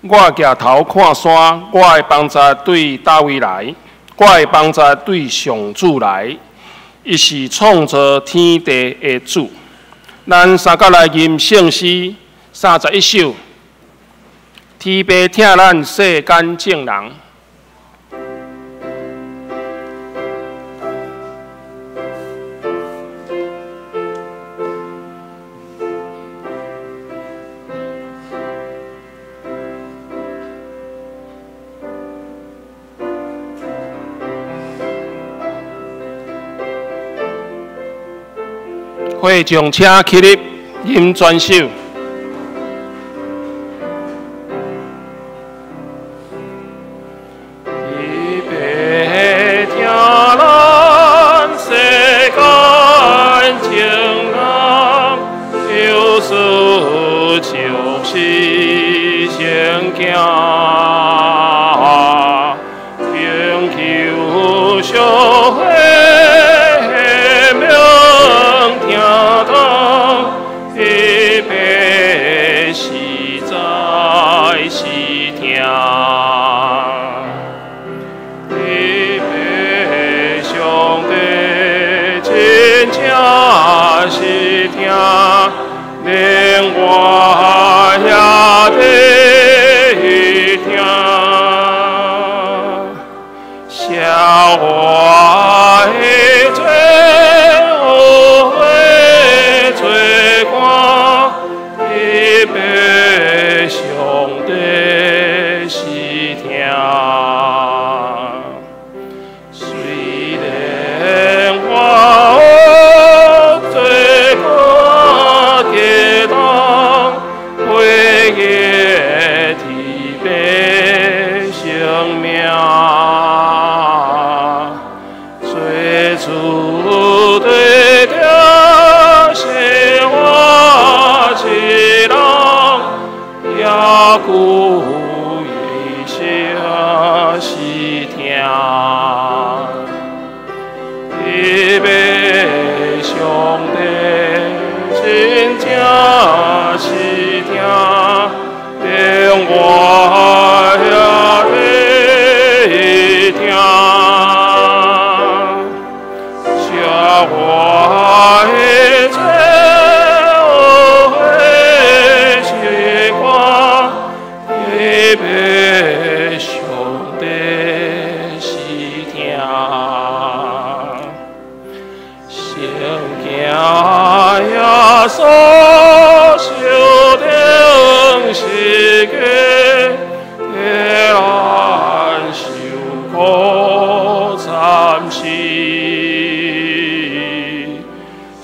我舉頭看山，我的幫助對佗位來？我的幫助對上主來。伊是創造天地的主。咱三角來吟聖詩31首，天父疼咱世間眾人。会众请起立，吟全首。天父疼咱世间众人，有事就是圣经，请求相会。是疼，连我也得疼，赦我的罪，罪过，伊被上帝是疼。虽然我故意写是疼，伊欲上帝真正是疼，连我也得疼，赦我的罪。上帝是疼，圣经耶稣受钉十架，替咱受苦惨死，是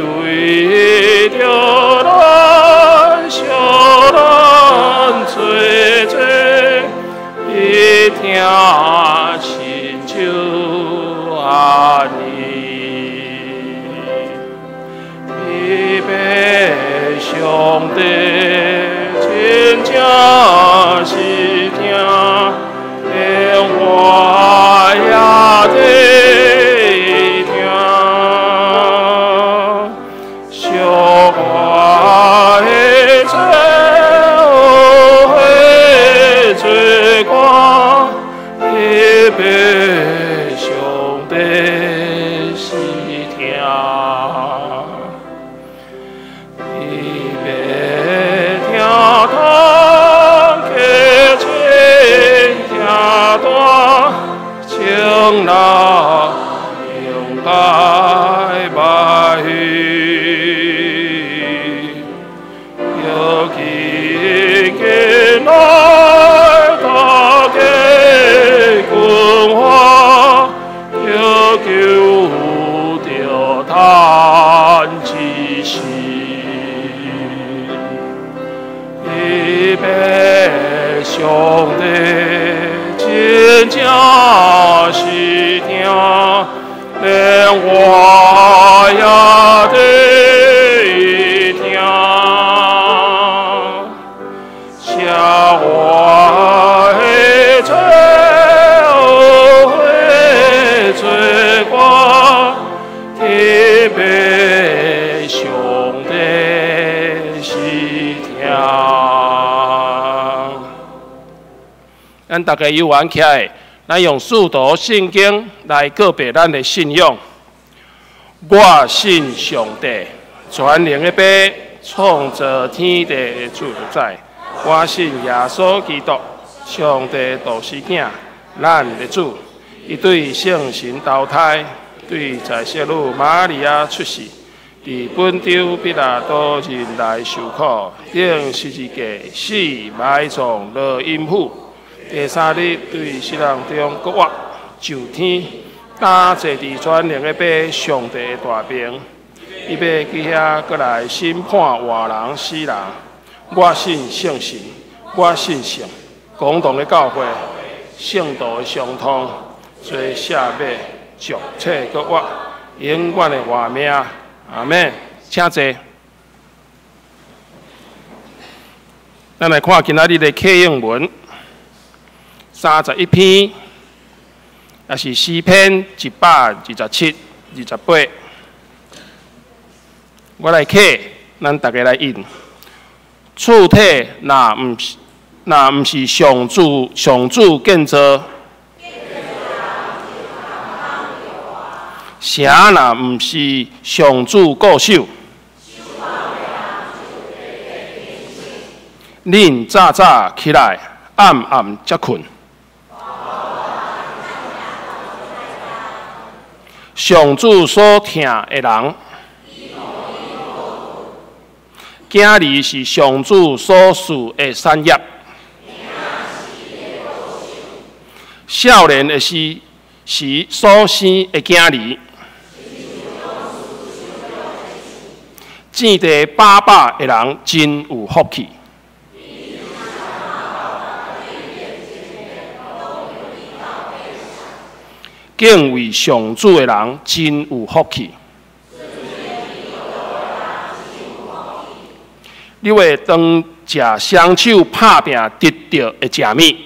为著咱赎咱罪债。伊疼亲像按呢，伊欲上帝真正是疼，连我也得疼，惜我的罪。罪过，伊欲上帝是疼，伊欲疼痛，客亲疼大，情人应该捌去，尤其近来。救著咱之时，伊欲上帝真正是疼，连我也得疼，赦我的罪。罪过，天父上帝是疼。咱逐家有緣起來，咱用使徒信經來告白咱的信仰。我信上帝，全能的父，創造天地的主宰。我信耶穌基督，上帝獨生囝，咱的主。伊對聖神投胎，對在聖女瑪利亞出世，佇本丟彼拉多忍耐受苦，釘十字架死埋葬落陰府，第三日對死人中復活，上天，擔坐佇全能的父上帝的大爿，伊欲去遐閣來審判活人死人。我信聖神，我信聖公同的教會，聖徒的相通，罪赦免，俗體復活，永遠的活命。阿們，請坐。咱來看今仔日的課英文，31篇，也是詩篇127、28。我來課，咱逐家來應。厝體若毋是上主建造，城若毋是上主固守，恁早早起來，暗暗才睏。上主所疼的人，囝兒是上主所賜的產業。少年的時時所生的囝兒，佔地飽飽的人真有福氣。敬畏上主的人真有福氣。你會當食雙手拍拚得著的食物。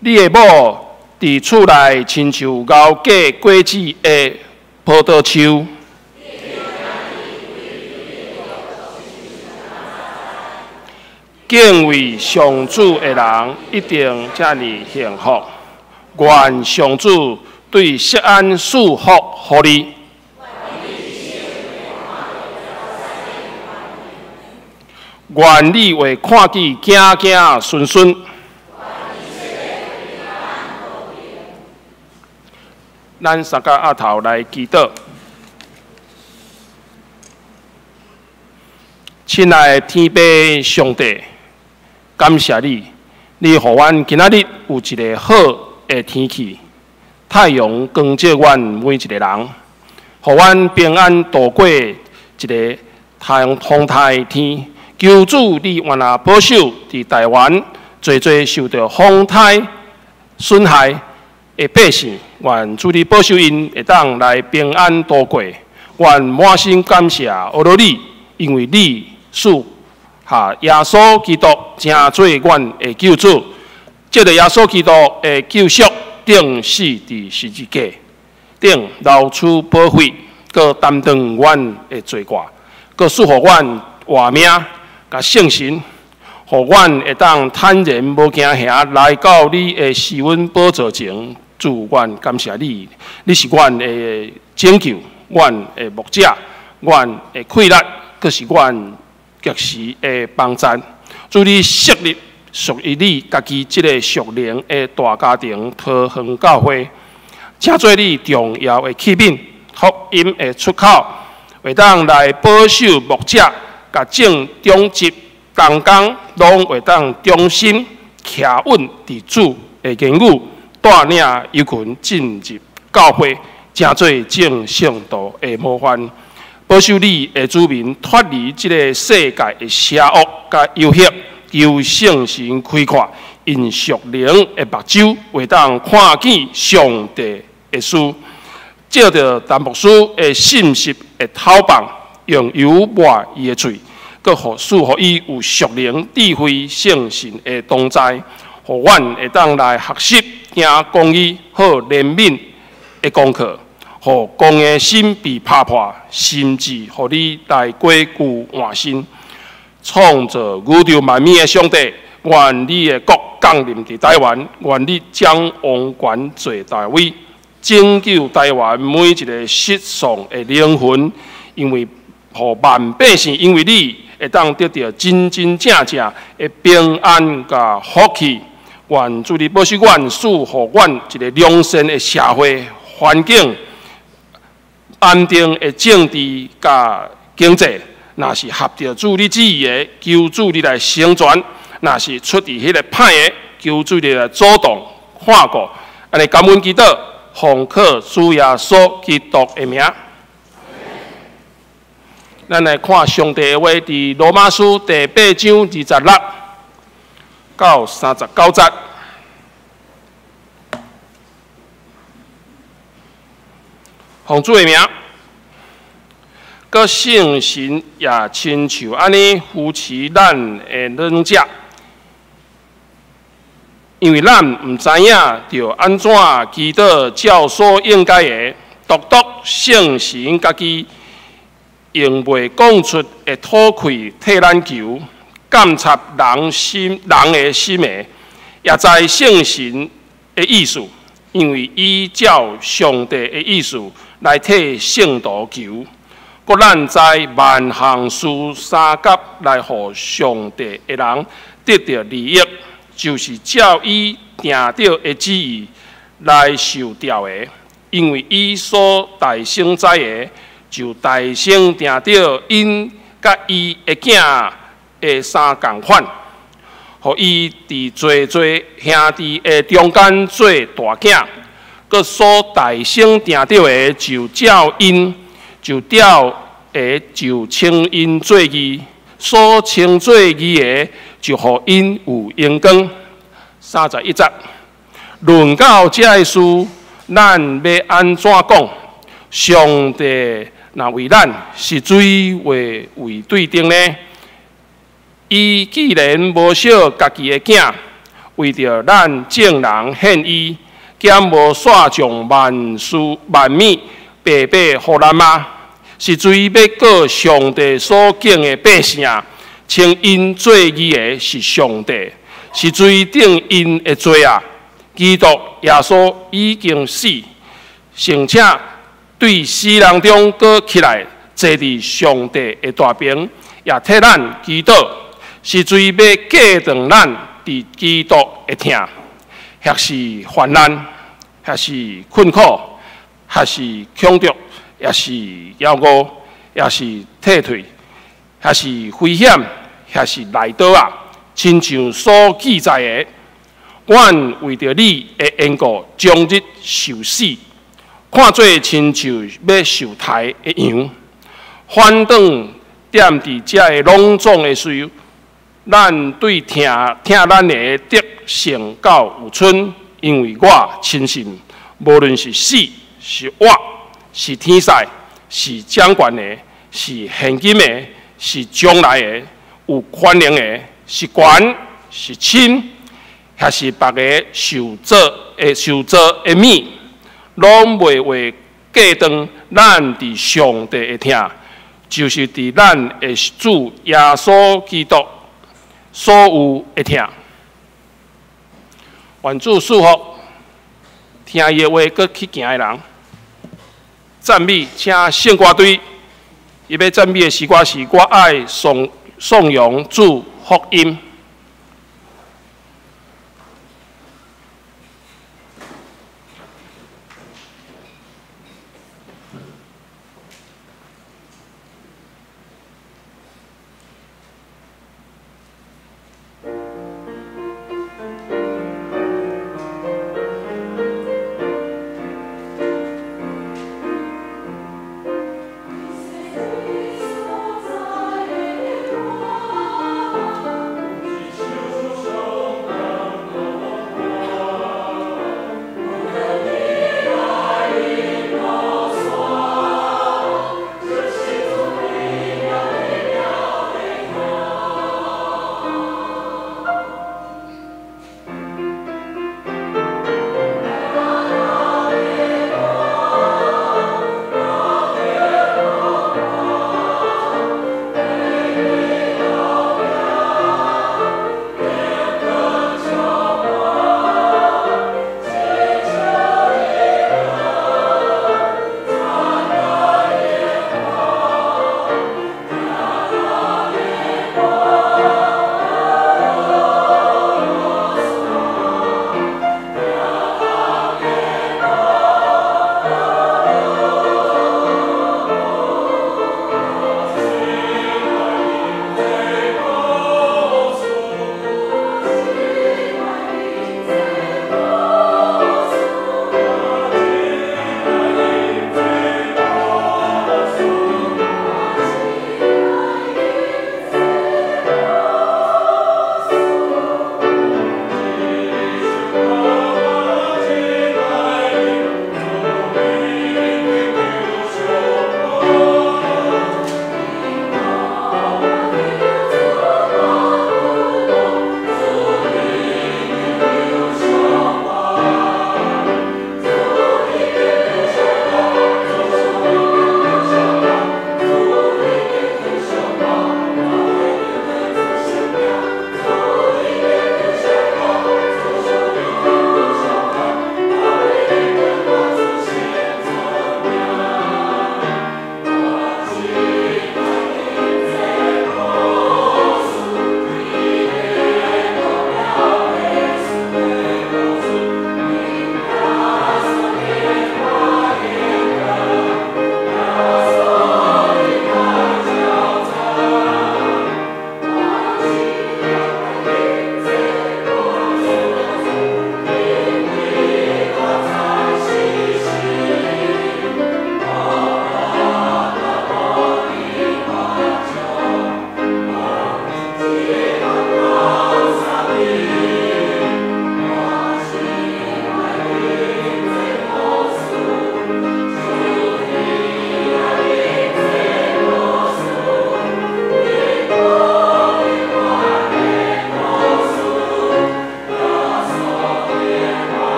你的某佇厝內親像熬過果子的葡萄樹。敬畏上主的人一定遮爾幸福。願上主對錫安賜福予你。願你會看見子子孫孫。咱三个阿頭來祈禱。親愛的天父上帝，感謝你，你予阮今仔日有一个好的天氣，太陽光照阮每一个人，予阮平安度過一个太陽風颱天。求主你原來保守佇台灣，濟濟受著風颱損害的百姓，願主你保守𪜶會當來平安度過。願滿心感謝阿羅你，因為你賜下耶穌基督成做阮的救主，藉著耶穌基督的救贖，釘死佇十字架頂流出寶血，閣擔當阮的罪過，閣賜予阮活命，佮聖神，予阮會當坦然無驚嚇來到你的施恩寶座前。主，阮感謝你，你是阮的拯救，阮的牧者，阮的氣力，閣是阮及時的幫贊。主，你設立屬於你家己這个屬靈的大家庭——桃園教會，成做你重要的器皿，福音的出口，會當來保守牧者，共眾長執同工，攏會當忠心徛穩佇主的言語，帶領羊群進入教會，成做眾聖徒的模範，保守你的子民脫離這个世界的邪惡佮誘惑，求聖神開闊𪜶屬靈的目睭，會當看見上帝的事。借著陳牧師的信息的透放，用油抹伊的喙，閣賜予伊有屬靈智慧、聖神的同在，予阮會當來學習行公義、好憐憫的功課，予公義的心被拍破，心志予你來過舊換新。創造宇宙萬物的上帝，願你的國降臨佇台灣，願你將王權坐大位，拯救台灣每一个失喪的靈魂，因為予萬百姓因為你會當得著真真正正的平安佮福氣。願主你保守阮，賜予阮一个良善的社會環境、安定的政治佮經濟。若是合著主你旨意的，求主你來成全；若是出佇彼个歹的，求主你來阻擋、看顧。按呢感恩祈禱，奉靠主耶穌基督的名。咱來看上帝的話，佇羅馬書第八章26到39節。奉主的名。閣聖神也親像按呢扶持咱的軟弱，因為咱毋知影著按怎祈禱照所應該的，獨獨聖神家己用袂講出的吐氣替咱求，鑒察人心人的心的，也知聖神的意思，因為伊照上帝的意思來替聖徒求。閣咱知萬項事相佮來予上帝的人得著利益，就是照伊定著的旨意來受召的。因為伊所大先知的，就大先定著𪜶佮伊的囝會相仝款，予伊佇濟濟兄弟的中間做大囝。閣所大先定著的，就照𪜶。就照的就稱𪜶做義，所稱做義的，就予𪜶有榮光。31節，論到這个事，咱欲按怎講？上帝若為咱，是誰會為對陣呢？伊既然無惜家己的囝，為著咱眾人獻伊，敢無煞將萬事萬物白白予咱嗎？是誰欲告上帝所揀的百姓？稱𪜶做義的是上帝，是誰定𪜶的罪啊？基督耶穌已經死，並且對死人中閣起來，坐佇上帝的大爿，也替咱祈禱。是誰欲隔斷咱佇基督的疼？抑是患難，抑是困苦，抑是窮乏，抑是枵餓，抑是退退，抑是危險，抑是來刀啊！親像所記載的，阮為著你的緣故，終日受死，看做親像欲受刣的羊。反轉踮佇這个攏總的事，咱對疼疼咱的得勝到有賰，因為我深信，無論是死是活，是天使，是掌權的，是現今的，是將來的，有權能的，是懸是深，抑是別个受造的受造的物，攏袂會隔斷咱佇上帝的疼，就是佇咱的主耶穌基督所有的疼。願主賜福，聽伊的話，閣去行的人。讚美，請聖歌隊，伊欲讚美的詩歌是我愛頌頌揚主福音。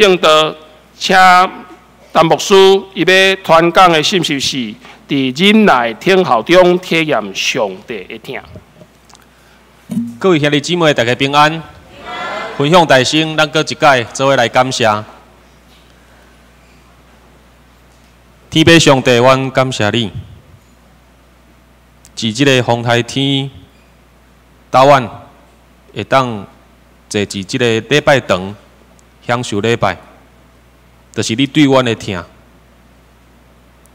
證道請陳牧師，伊欲傳講的信息是佇忍耐等候中體驗上帝的疼。各位兄弟姊妹，大家平安。分享大聲，咱閣一擺做伙來感謝。天父上帝，阮感謝你，佇這个風颱天，帶阮會當坐佇這個禮拜堂享受禮拜，就是你對阮的疼。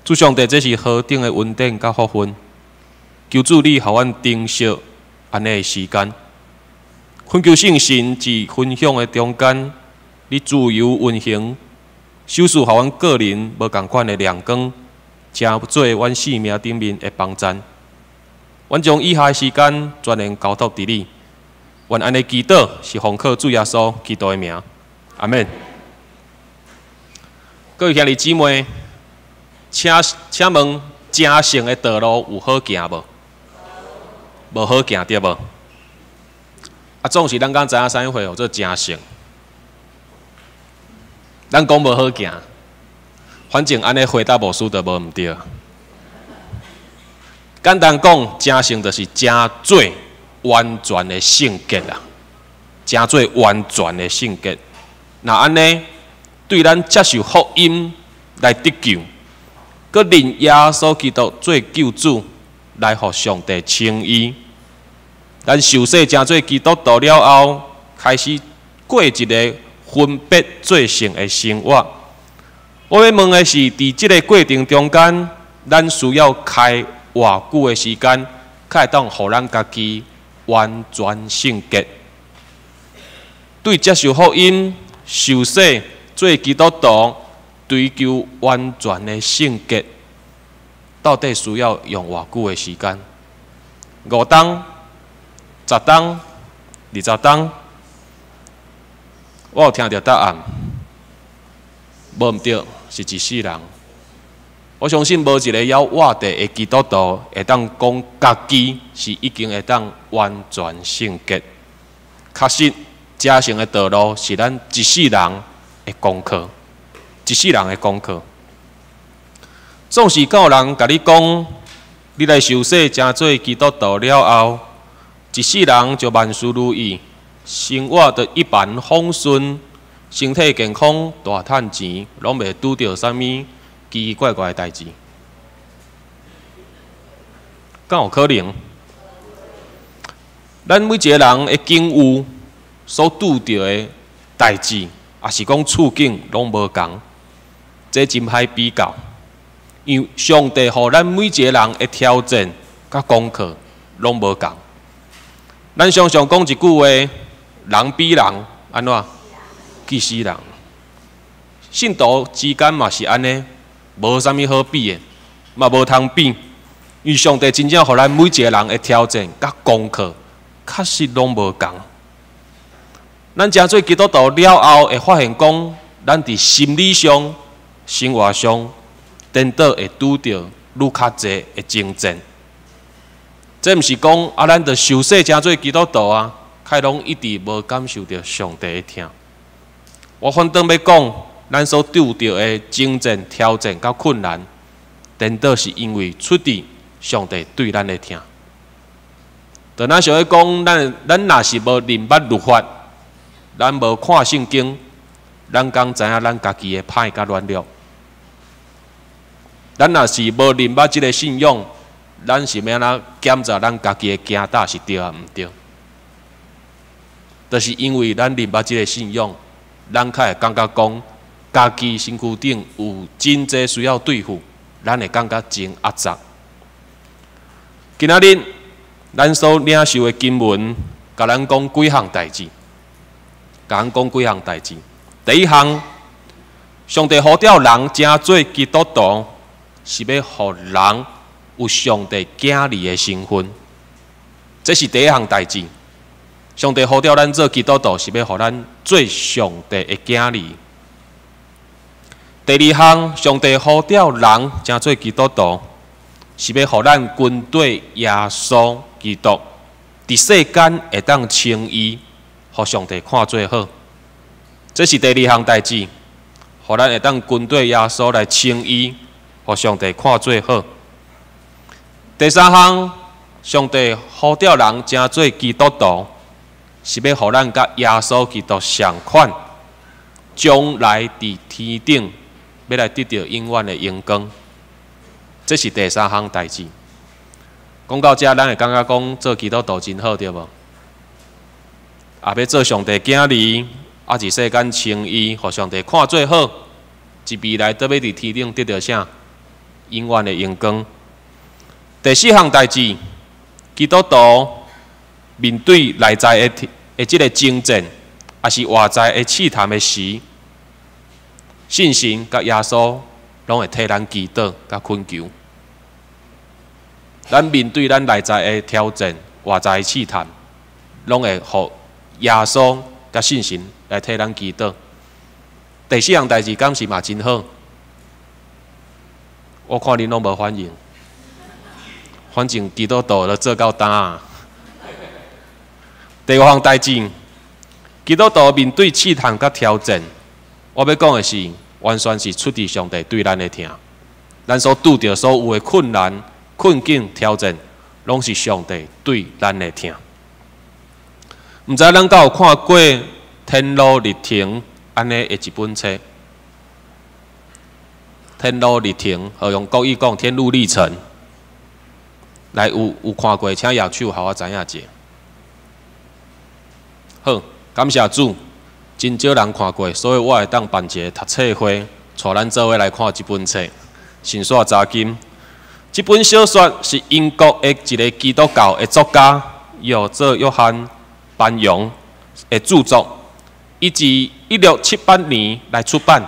主上帝，這是何等的恩典佮福分！求主你予阮珍惜按呢的時間。懇求聖神佇分享的中間，你自由運行，賞賜予阮個人無仝款的亮光，成做阮生命頂面的幫贊。阮將以下的時間全然交託佇你，願按呢祈禱是奉靠主耶穌基督的名，阿們。各位兄弟姊妹，請請問，成聖的道路有好行無？無好行對無？啊，總是咱敢知影啥物貨號做成聖？咱講無好行，反正按呢回答牧師就無毋對。簡單講，成聖就是成做完全的聖潔啦，成做完全的聖潔。若按呢，對咱接受福音來得救，閣認耶穌基督做救主，來予上帝稱義。咱受洗成做基督徒了後，開始過一个分別做聖的生活。我欲問的是，佇這个過程中間，咱需要開偌久的時間，才會當予咱家己完全聖潔？對接受福音、受洗做基督徒、追求完全的聖潔，到底需要用偌久的時間？5冬、10冬、20冬？我有聽著答案，無毋對，是一世人。我相信無一个猶活著的基督徒會當講家己是已經會當完全聖潔。確實，成聖的道路是咱一世人的功課，一世人的功課。總是敢有人共你講，你來受洗成做基督徒了後，一世人就萬事如意，生活就一帆風順，身體健康，大趁錢，攏袂拄著啥物奇奇怪怪的代誌。敢有可能？咱每一个人的境遇所拄著的代誌，抑是講處境，攏無仝，這真歹比較。因為上帝予咱每一个人的挑戰佮功課攏無仝。咱常常講一句話：人比人按怎？氣死人。信徒之間嘛是按呢，無啥物好比的，嘛無通比。因為上帝真正予咱每一个人的挑戰佮功課，確實攏無仝。咱成做基督徒了後，會發現講，咱佇心理上、生活上，顛倒會拄著愈較濟的爭戰。這毋是講啊，咱著受洗成做基督徒啊，卻攏一直無感受著上帝的疼。我反轉欲講，咱所拄著的爭戰、挑戰佮困難，顛倒是因為出佇上帝對咱的疼。就咱想欲講，咱咱若是無認捌律法，咱無看聖經，咱敢知影咱家己的歹佮軟弱？咱若是無認捌這个信仰，咱是欲按怎檢查咱家己的行踏是對抑毋對？就是因為咱認捌這个信仰，咱較會感覺講，家己身軀頂有真濟需要對付，咱會感覺真壓榨。今仔日咱所領受的經文，共咱講幾項代誌，共咱講幾項代誌。第一項，上帝呼召人成做基督徒，是欲予人有上帝囝兒的身份，這是第一項代誌。上帝呼召咱做基督徒，是欲予咱做上帝的囝兒。第二項，上帝呼召人成做基督徒，是欲予咱跟綴耶穌基督，佇世間會當稱義，予上帝看做好。這是第二項代誌，予咱會當跟綴耶穌來稱義，予上帝看做好。第三項，上帝呼召人成做基督徒，是欲予咱佮耶穌基督仝款，將來佇天頂欲來得著永遠的榮光。這是第三項代誌。講到遮，咱會感覺講做基督徒真好，對無？也欲做上帝囝兒，啊，佇世間稱義，予上帝看做好，一未來都欲佇天頂得著啥？永遠的榮光。第四項代誌，基督徒面對內在的的這个爭戰，抑是外在的試探的時，聖神佮耶穌攏會替咱祈禱佮懇求。咱面對咱內在的挑戰、外在的試探，攏會予耶穌佮聖神來替咱祈禱。第四項代誌敢是嘛真好？我看恁攏無反應，反正基督徒都做到今啊。第五項代誌，基督徒面對試探佮挑戰，我欲講的是，完全是出自上帝對咱的疼。咱所拄著所有的困難、困境、挑戰，攏是上帝對咱的疼。毋知咱敢有看過《天路歷程》按呢的一本冊，《天路歷程》，予用國語講《天路歷程》。來，有看過，請舉手，予我知影者。好，感謝主，真少人看過，所以我會當辦一个讀冊會，帶咱做伙來看這本冊《神煞查經》。這本小說是英國的一个基督教的作家，伊號做約翰班揚的著作，伊自1678年來出版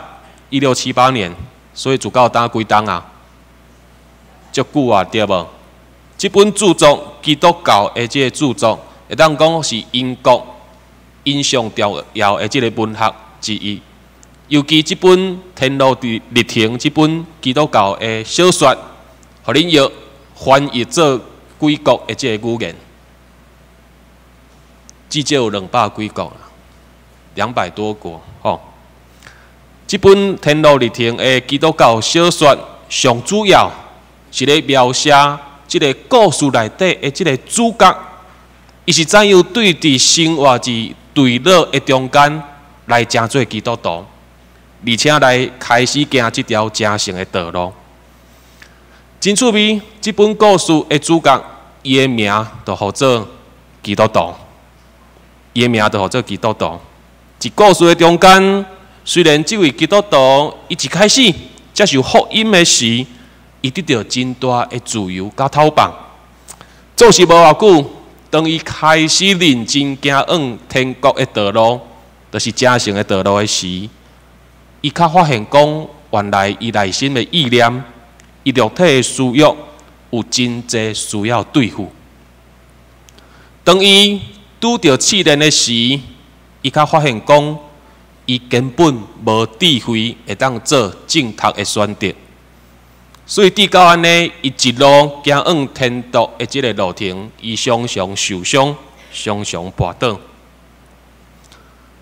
，1678年，所以自到今幾冬啊？足久啊，對無？這本著作，基督教的這个著作，會當講是英國𪜶上重要的這个文學之一。尤其這本《天路歷程》這本基督教的小說，予恁譯翻譯做幾國的這个語言，至少有兩百幾國啦，200多國吼。這本《天路歷程》的基督教小說，上主要是咧描寫這个故事內底的這个主角，伊是怎樣對佇生活佇墜落的中間來成做基督徒，而且來開始行這條成聖的道路。真趣味，這本故事的主角，伊的名就號做基督徒，伊的名就號做基督徒。佇故事的中間，雖然這位基督徒伊一開始接受福音的時，伊得著真大的自由佮透放，做是無偌久，當伊開始認真行往天國的道路，就是成聖的道路的時，伊較發現講，原來伊內心的意念，伊肉體的私欲有真濟需要對付。當伊拄著試煉的時，伊較發現講，伊根本無智慧會當做正確的選擇。所以，直到按呢，伊一路行往天國的這个路程，伊常常受傷，常常跋倒。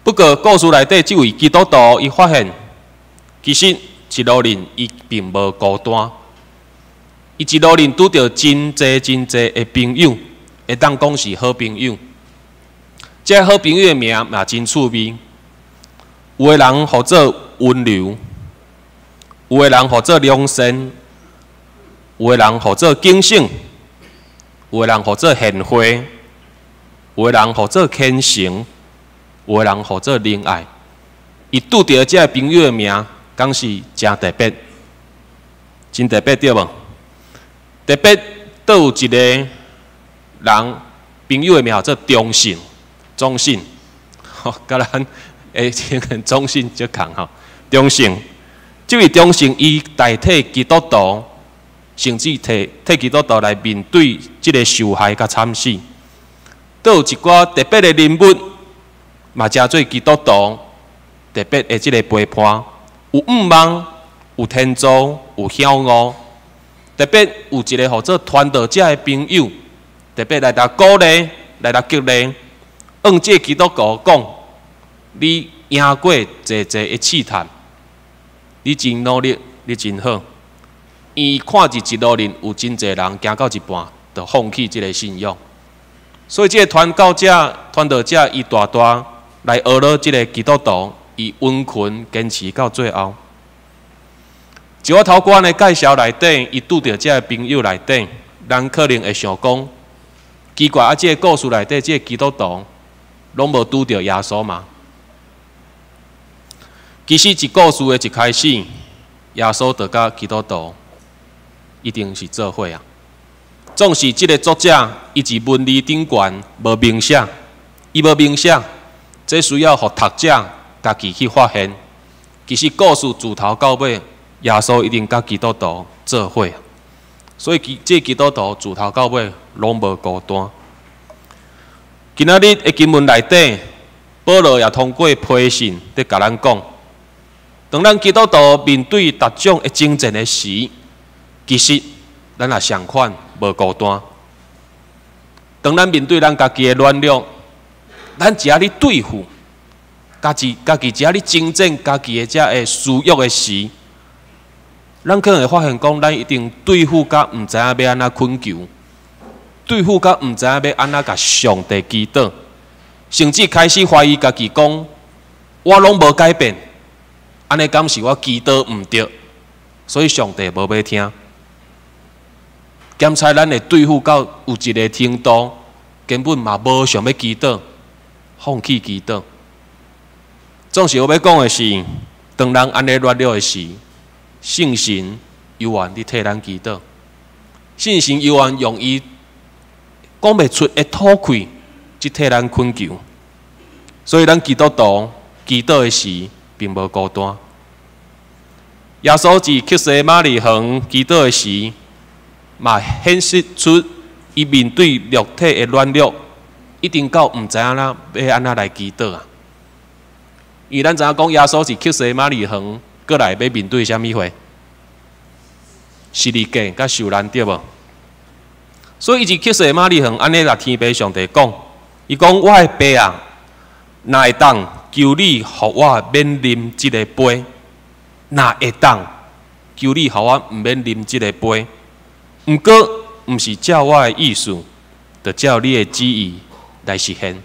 不過，故事內底這位基督徒，伊發現，其實一路裡伊並無孤單，伊一路裡拄著真濟真濟的朋友，會當講是好朋友。這个好朋友的名嘛真趣味，有的人號做溫柔，有的人號做良善，有的人號做警醒，有的人號做賢惠，有的人號做虔誠，有的人號做仁愛。伊拄著這个朋友的名，敢是誠特別，真特別對無？特別閣有一個人朋友的名號做忠信，忠信，吼，佮咱的這个忠信足仝吼。忠信，這位忠信伊代替基督徒，甚至替替基督徒來面對這个受害佮慘死。閣有一寡特別的人物，嘛成做基督徒特別的這个陪伴，有向望，有天助，有曉悟。特別有一个號做傳道者的朋友，特別來共鼓勵，來共激勵。向這个基督徒講：你贏過濟濟的試探，你真努力，你真好。伊看佇一路裡有真濟人行到一半，就放棄這个信仰。所以這个傳教者、傳道者，伊大大來學了這个基督徒，伊殷勤堅持到最後。就我頭拄仔的介紹內底，伊拄著這个朋友內底，人可能會想講，奇怪啊！這个故事內底，這个基督徒攏無拄著耶穌嘛？其實，一故事的一開始，耶穌就佮基督徒一定是做伙啊。總是這个作者，伊佇文字頂懸無明寫，伊無明寫，這需要予讀者家己去發現。其實故事自頭到尾，耶穌一定佮基督徒做伙，所以這基督徒自頭到尾攏無孤單。今仔日的經文內底，保羅也通過批信佇共咱講，當咱基督徒面對逐種的爭戰的時，其實咱也相款無孤單。當咱面對咱家己的軟弱，咱一下咧對付，家己一下咧爭戰家己的這个私欲的時，咱可能會發現講，咱一定對付甲毋知影欲按怎懇求，對付甲毋知影欲按怎共上帝祈禱，甚至開始懷疑家己講，我攏無改變，按呢敢是我祈禱毋著，所以上帝無欲聽。檢查咱會對付到有一个程度，根本嘛無想欲祈禱，放棄祈禱。總是我欲講的是，當人按呢軟弱的時，聖神猶原佇替咱祈禱，聖神猶原用伊講袂出的吐氣，去替咱懇求。所以咱基督徒祈禱的時，並無孤單。耶穌佇客西馬尼園祈禱的時，嘛顯示出伊面對肉體的軟弱，一定到毋知影啦欲按怎來祈禱啊！因為咱知影講耶穌佇客西馬尼園，過來欲面對啥物貨？十字架佮受難對無？所以伊佇客西馬尼園按呢共天父上帝講，伊講我的爸啊，若會當求你予我免啉這个杯，若會當求你予我毋免啉這个杯。毋過，毋是照我的意思，著照你的旨意來實現。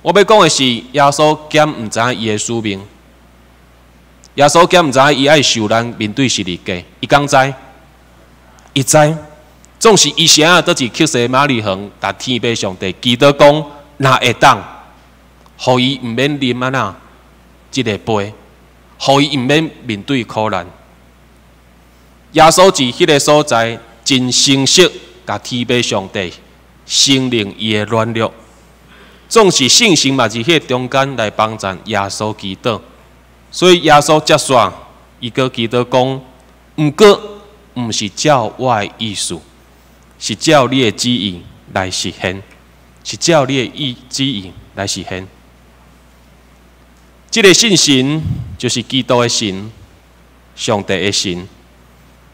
我欲講的是，耶穌敢毋知影伊的使命？耶穌敢毋知影伊愛受難面對十字架？伊敢知？伊知。總是伊啥倒佇客西馬尼園，共天父上帝祈禱講，若會當，予伊毋免啉按怎這个杯，予伊毋免面對苦難。耶穌佇彼个所在，真誠實，共天父上帝承認伊的軟弱，總是聖神嘛佇彼个中間來幫贊耶穌祈禱，所以耶穌結束，伊閣祈禱講，毋過毋是照我的意思，是照你的旨意來實現，是照你的意旨意來實現。這个聖神就是基督的神，上帝的神。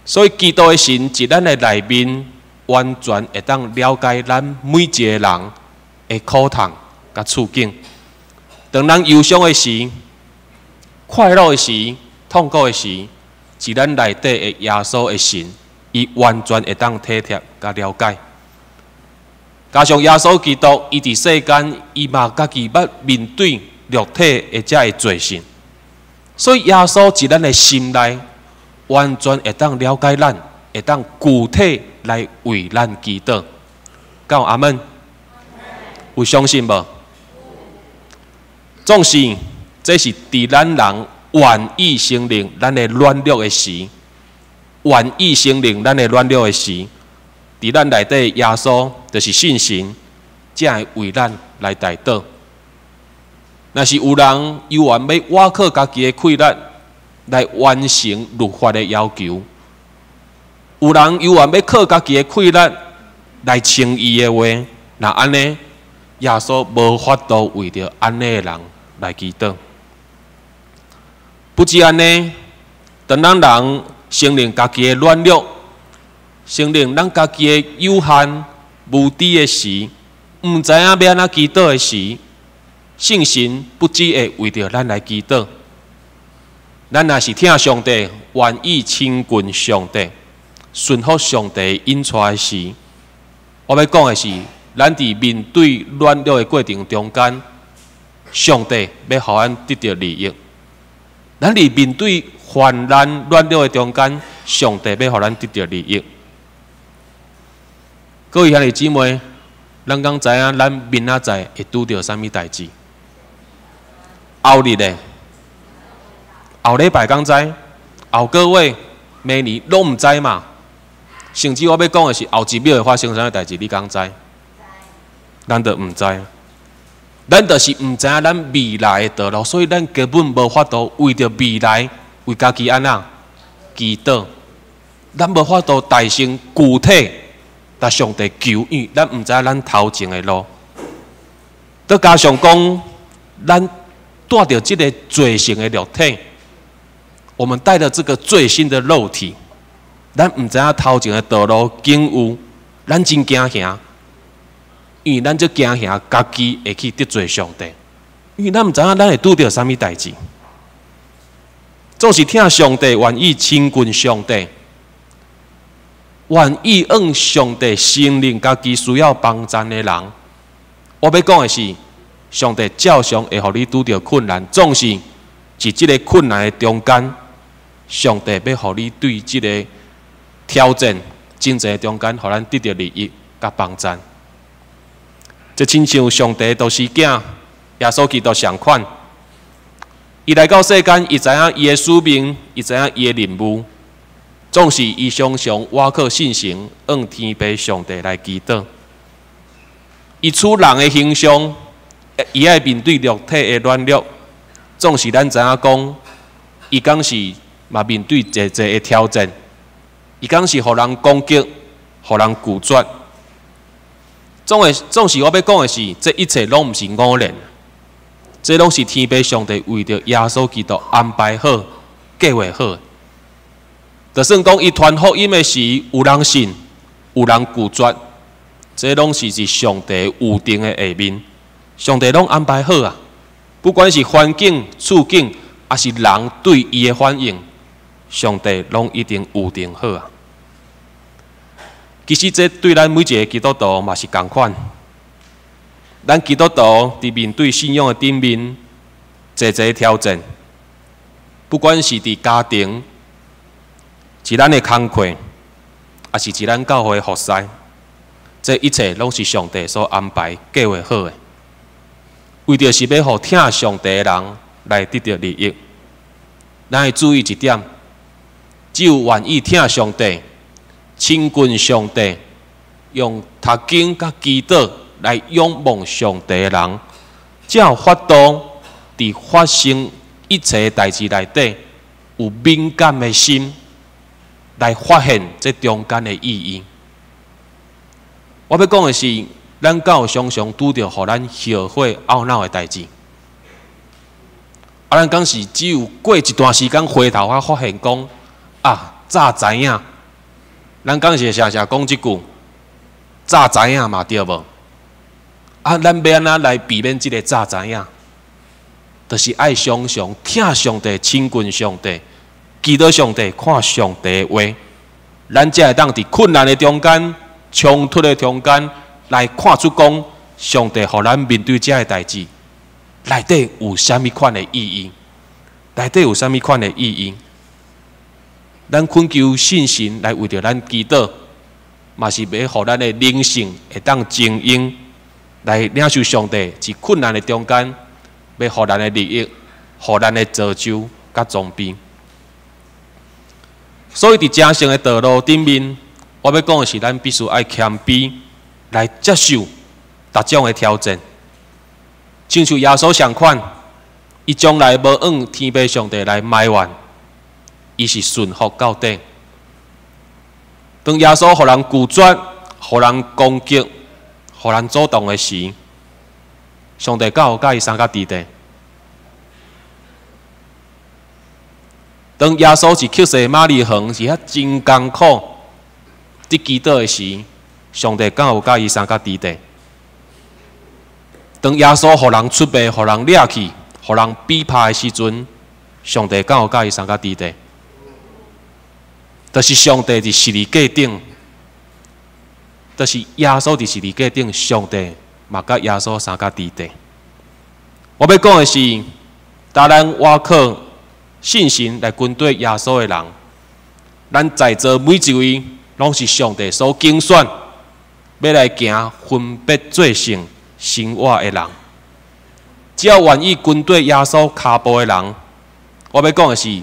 所以基督的神佇咱的內面，完全會當了解咱每一个人的苦痛佮處境。當咱憂傷的時、快樂的時、痛苦的時，佇咱內底的耶穌的神，伊完全會當體貼佮了解。加上耶穌基督，伊佇世間，伊嘛家己捌面對肉體的這个罪性，所以耶穌佇咱的心內，完全會當了解咱，會當具體來為咱祈禱。敢有阿們？有相信無？總是這是佇咱人願意承認咱的軟弱的時，願意承認咱的軟弱的時，佇咱內底耶穌就是聖神，才會為咱來代禱。若是有人猶原欲倚靠家己的氣力來完成律法的要求，有人猶原欲靠家己的氣力來稱義的話，若按呢，耶穌無法度為著按呢的人來祈禱。不止按呢，當咱人承認家己的軟弱，承認咱家己的有限無知的時，毋知影欲按怎祈禱的時，聖神不只會為著咱來祈禱，咱若是疼上帝，願意親近上帝，順服上帝引帶的時，我欲講的是，咱佇面對軟弱的過程中間，上帝欲予咱得著利益。咱佇面對患難軟弱的中間，上帝欲予咱得著利益。各位兄弟姊妹，咱敢知影咱明仔載會拄著啥物代誌？後日咧，後禮拜敢知？後個月、明年攏毋知嘛？甚至我欲講的是後一秒會發生啥物代誌，你敢知？咱都毋知，咱就是毋知影咱未來的道路，所以咱根本無法度為著未來為家己按怎祈禱，咱無法度大聲具體共上帝求，因為咱毋知影咱頭前的路。閣加上講，咱帶著這个罪性的肉體，我們帶著這個罪性的肉體，咱毋知影頭前的道路境遇，咱真驚嚇，因為咱足驚嚇家己會去得罪上帝，因為咱毋知影咱會拄著啥物代誌。總是疼上帝，願意親近上帝，願意向上帝承認家己需要幫贊的人，我欲講的是，上帝照常會予你拄著困難，總是佇這个困難的中間，上帝欲予你對這个挑戰、真濟中間，予咱得著利益佮幫贊。這親像上帝獨生囝耶穌基督仝款，伊來到世間，伊知影伊的使命，伊知影伊的任務，總是伊常常倚靠信心，向天父上帝來祈禱。伊取人的形象，伊愛面對肉體的軟弱，總是咱知影講，伊敢是嘛面對濟濟的挑戰，伊敢是予人攻擊，予人拒絕。總會總是我欲講的是，這一切攏毋是偶然，這攏是天父上帝為著耶穌基督安排好、計劃好。就算講伊傳福音的時，有人信，有人拒絕，這攏是佇上帝預定的下面，上帝攏安排好啊！不管是環境、處境，抑是人對伊的反應，上帝攏一定預定好啊！其實這對咱每一个基督徒嘛是仝款。咱基督徒佇面對信仰的頂面，濟濟挑戰，不管是佇家庭，佇咱的工課，抑是佇咱教會服侍，這一切攏是上帝所安排、計劃好的，為著是欲予疼上帝的人來得著利益。咱愛注意一點，只有願意疼上帝、親近上帝，用讀經佮祈禱來仰望上帝的人，才有法度佇發生一切代誌內底有敏感的心，來發現這中間的意義。我欲講的是，咱敢有常常拄著予咱後悔懊惱的代誌？啊，咱敢是只有過一段時間回頭才發現講啊，早知影。咱敢是會常常講這句，早知影嘛對無？啊，咱欲按怎來避免這个早知影？就是愛常常疼上帝、親近上帝、祈禱上帝、看上帝的話，咱才會當佇困難的中間、衝突的中間，來看出講上帝予咱面對這个代誌，內底有啥物款的意義？內底有啥物款的意義？咱懇求聖神來為著咱祈禱，嘛是欲予咱的靈性會當精英來領受上帝佇困難的中間，欲予咱的利益，予咱的造就佮裝備。所以佇成聖的道路頂面，我欲講的是，咱必須愛謙卑來接受逐種的挑戰。親像耶穌仝款，伊從來無向天父上帝來埋怨，伊是順服到底。當耶穌予人拒絕、予人攻擊、予人阻擋的時，上帝敢有共伊相佮佇底？當耶穌佇客西馬尼園是遐真艱苦，佇祈禱的時，上帝敢有共伊相佮佇底？當耶穌予人出賣、予人掠去、予人比拍的時陣，上帝敢有佮伊相佮佇咧？就是上帝佇十字架頂，就是耶穌佇十字架頂，上帝嘛佮耶穌相佮佇咧。我欲講的是，當咱倚靠信心來跟綴耶穌的人，咱在座每一位攏是上帝所揀選，欲來行分別做聖生活的人。只要願意跟綴耶穌跤步的人，我欲講的是，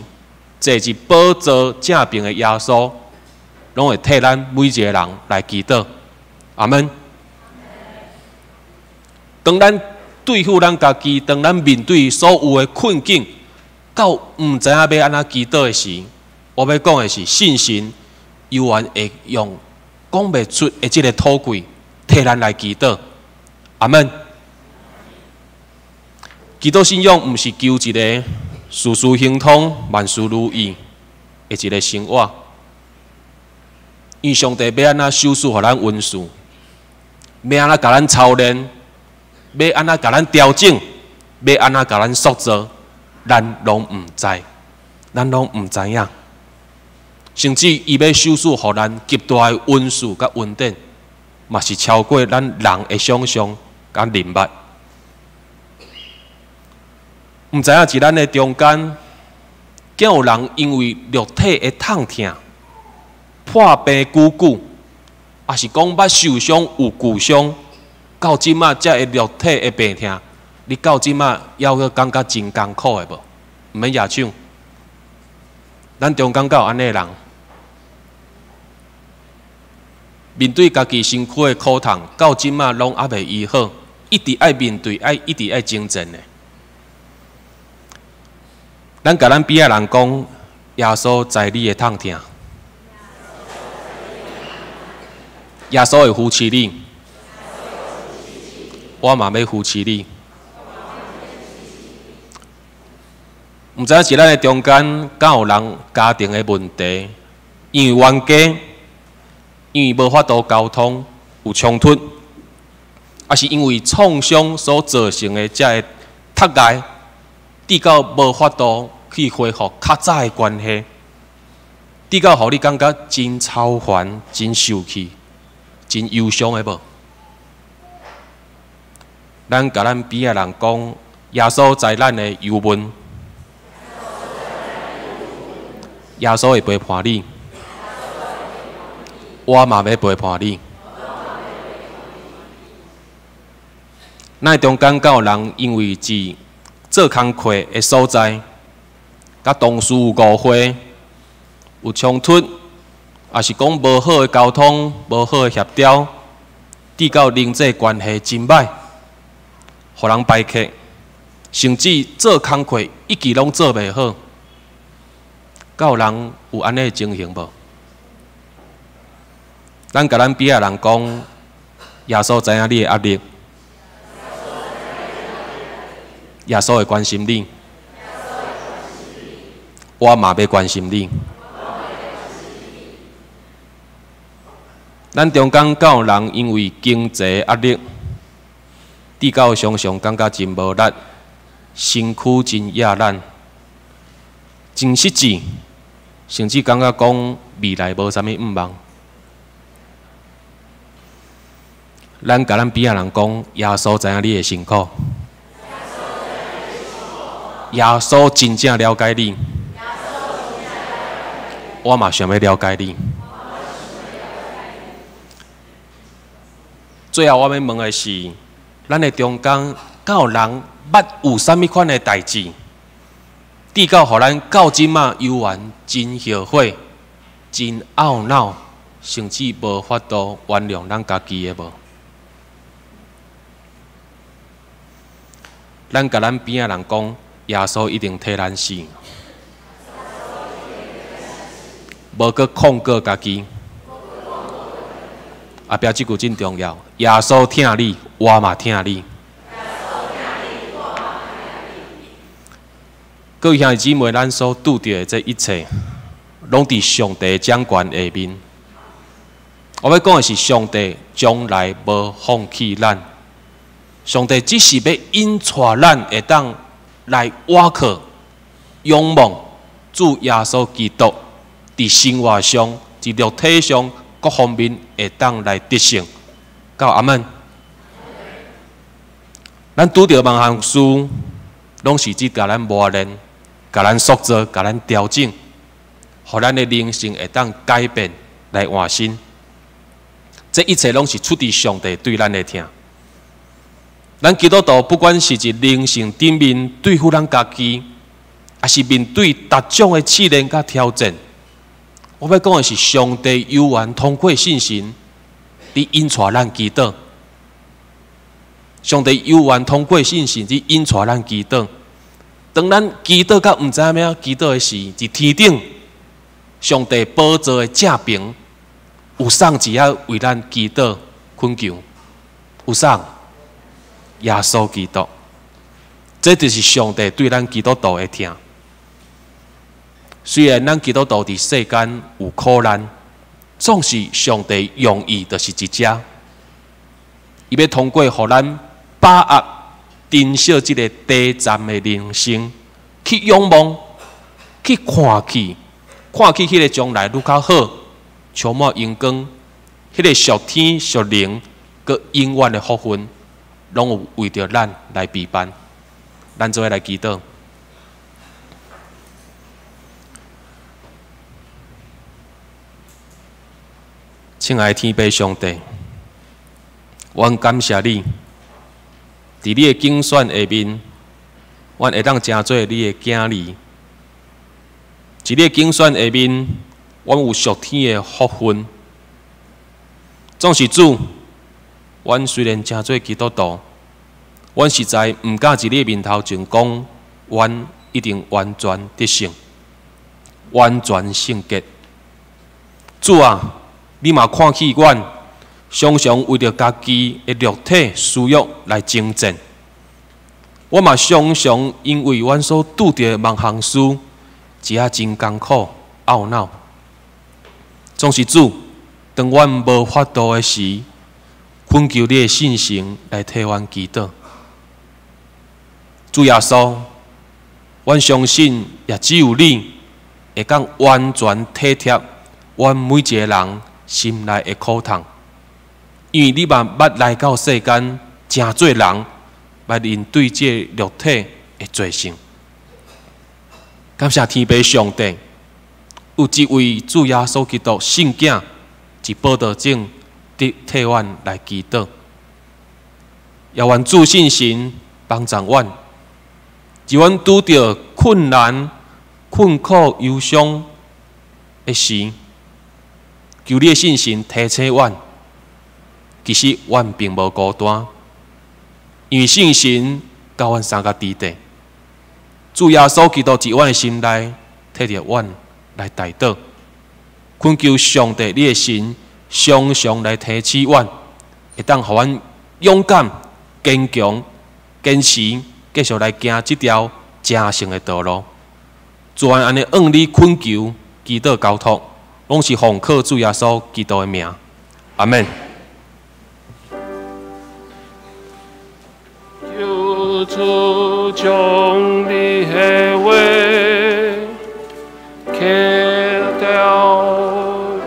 坐佇寶座正爿的耶穌，攏會替咱每一個人來祈禱。阿們。當咱對付咱家己，當咱面對所有的困境，到毋知影欲按怎祈禱的時，我欲講的是信心，猶原會用講袂出的這个禱告，替咱來祈禱。阿們。基督信仰毋是求一个事事亨通、萬事如意的一个生活，因為上帝欲按怎賞賜予咱恩賜，欲按怎共咱操練，欲按怎共咱調整，欲按怎共咱塑造，咱攏毋知，咱攏毋知影。甚至伊欲賞賜予咱極大的恩賜佮恩典，嘛是超過咱人的想象佮認捌。毋知影佇咱的中間，敢有人因為肉體的痛疼、破病久久，抑是講捌受傷有舊傷，到這馬才會肉體的病痛，你到這馬猶閣感覺真艱苦的無？毋免舉手。咱中間敢有按呢人？面對家己身軀的苦痛，到這馬攏猶未醫好，一直愛面對，愛一直愛征戰的。咱共咱邊仔人講，耶穌知你的痛疼，耶穌會扶持你，我嘛欲扶持你。毋知影佇咱的中間，敢有人家庭的問題，因為冤家，因為無法度溝通，有衝突，抑是因為創傷所造成的這个窒礙，至到無法度去恢復較早的關係，至到予你感覺真操煩、真受氣、真憂傷的無？咱共咱邊仔人講，耶穌知咱的憂悶，耶穌會陪伴你，我嘛欲陪伴你。咱中間敢有人因為佇做工課的所在，佮同事有誤會、有衝突，抑是講無好的溝通、無好的協調，至到人際關係真歹，予人排斥，甚至做工課一直攏做袂好，敢有人有按呢的情形無？咱共咱邊仔人講，耶穌知影你的壓力。耶穌會關心你，我嘛欲關心你。咱中間敢有人因為經濟壓力，至到常常感覺真無力，身軀真壓力，真失志，甚至感覺講未來無啥物盼望。咱共咱邊仔人講，耶穌知影你的辛苦。耶穌真正了解你，我嘛想欲了解你。最後我欲問的是，咱的中間敢有人捌有啥物款的代誌，至到予咱到這馬猶原真後悔、真懊惱，甚至無法度原諒咱家己的無？咱共咱邊仔人講，耶穌一定替咱死，無閣控告家己。後壁這句真重要，耶穌疼你，我嘛疼你。各位兄弟姊妹，咱所拄著的這一切，攏佇上帝掌權下面。我欲講的是，上帝從來無放棄咱。上帝只是欲引帶咱會當來倚靠、仰望主耶穌基督，佇生活上、佇肉體上各方面會當來得勝。到阿們，咱拄著萬項事，攏是只共咱磨練、共咱塑造、共咱調整，予咱的靈性會當改變來換新。這一切攏是出自上帝對咱的疼。咱基督徒不管是佇靈性頂面對付咱家己，抑是面對各種的試煉佮挑戰，我欲講的是，上帝猶原通過聖神，佇引帶咱祈禱。上帝猶原通過聖神佇引帶咱祈禱。當咱祈禱到毋知影欲祈禱的時，佇天頂，上帝寶座的正爿，有誰佇遐為咱祈禱懇求？有誰？耶穌基督。這就是上帝對咱基督徒的疼。雖然咱基督徒佇世間有苦難，總是上帝用意就是佇遮，伊欲通過予咱把握、珍惜這个短暫的人生，去仰望、去看去、看去彼个將來愈較好，充滿榮光，彼个屬天屬靈、閣永遠的福分，攏有為著咱來備辦。咱做伙來祈禱。親愛的天父上帝，阮感謝你，佇你的揀選下面，阮會當成做你的囝兒。佇你的揀選下面，阮有屬天的福分。總是主，阮雖然成做基督徒，阮實在毋敢佇你面頭前講，阮一定完全得勝，完全聖潔。主啊，你嘛看起阮，常常為著家己的肉體私欲來爭戰。我嘛常常因為阮所拄著的萬項事，一下真艱苦、懊惱。總是主，當阮無法度的時，懇求你的聖神來替阮祈禱。主耶穌，阮相信也只有你會當完全體貼阮每一个人心內的苦痛，因為你嘛捌來到世間，成做人，來面對這個肉體的罪性。感謝天父上帝，有一位主耶穌基督聖囝，佇寶座前佇替阮來祈禱，也願主聖神幫助阮，佇阮拄著困難、困苦、憂傷的時，求你的聖神提醒阮，其實阮並無孤單，因為聖神佮阮相佮佇底。主耶穌基督佇阮的心內，替著阮來代禱，懇求上帝你的神常常來提醒阮，會當予阮勇敢、堅強、堅持，繼續來行這條成聖的道路。主按呢向你懇求、祈禱、交託，攏是奉靠主耶穌基督的名，阿們。求主將你的話刻雕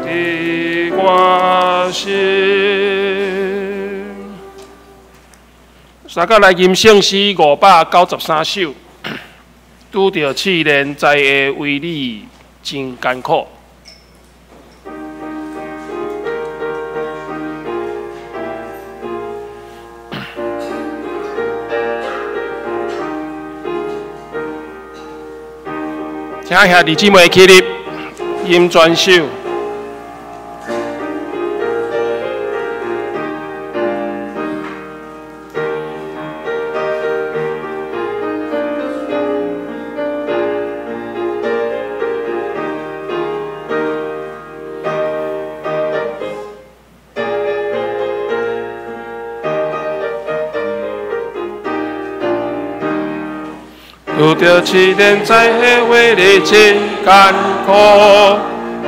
佇我心。三甲來吟聖詩593首，拄著試煉，知會為你真艱苦。請兄弟姊妹起立，吟全首。拄著試煉，知彼為你真艱苦，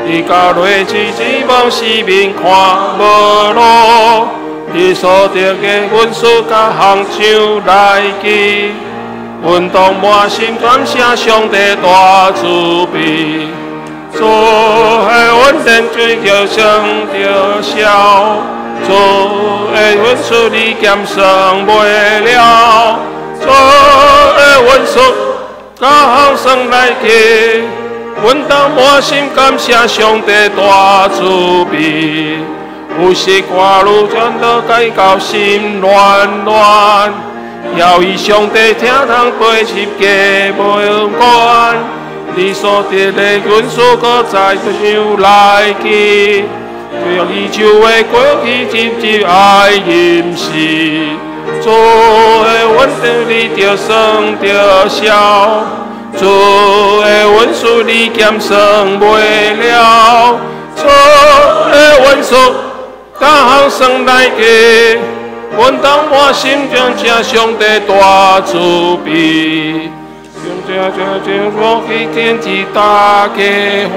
伫到落子指望四面看無路，伫所得的恩賜佮行唱來記，阮當滿心感謝上帝大慈悲。主的恩典追著算著數，主的恩賜你減算袂了，主的恩賜佮行算來記，阮當滿心感謝上帝大慈悲。有時掛慮轉倒改到心亂亂，猶伊上帝聽通飛入家門關。你所得的恩賜閣再想來記，讓伊就會過去，日日愛飲食。主的恩典你著算著數，主的恩賜你減算袂了，主的恩賜逐項算來計，阮當滿心感謝上帝大慈悲。這去天地大家伙，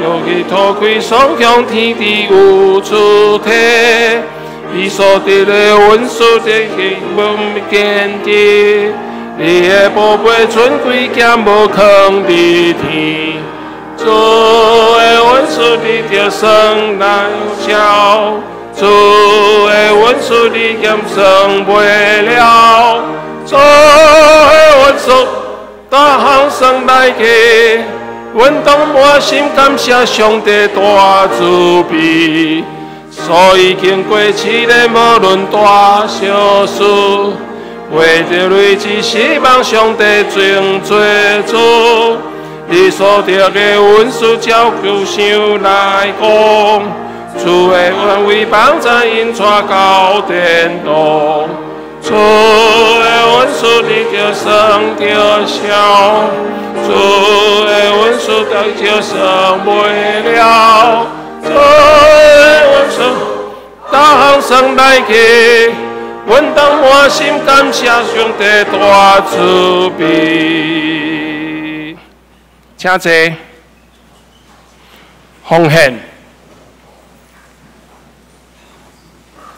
又去脫開雙向天地有主體，伊所得的恩賜這是無見得，你的寶貝尊貴兼無囥佇天，主的恩賜你著算來數，主的恩賜你減算袂了。主的恩賜逐項算來計，阮當滿心感謝上帝大慈悲。所以經過試煉，無論大小事，為著累積希望上帝真做主。你所得的恩賜照舊想來講，主的恩惠幫助𪜶帶到天堂。主的恩賜你著算著數，主的恩賜你著算袂了，主的恩賜逐項算來計，阮當滿心感謝上帝大慈悲。請坐，奉獻。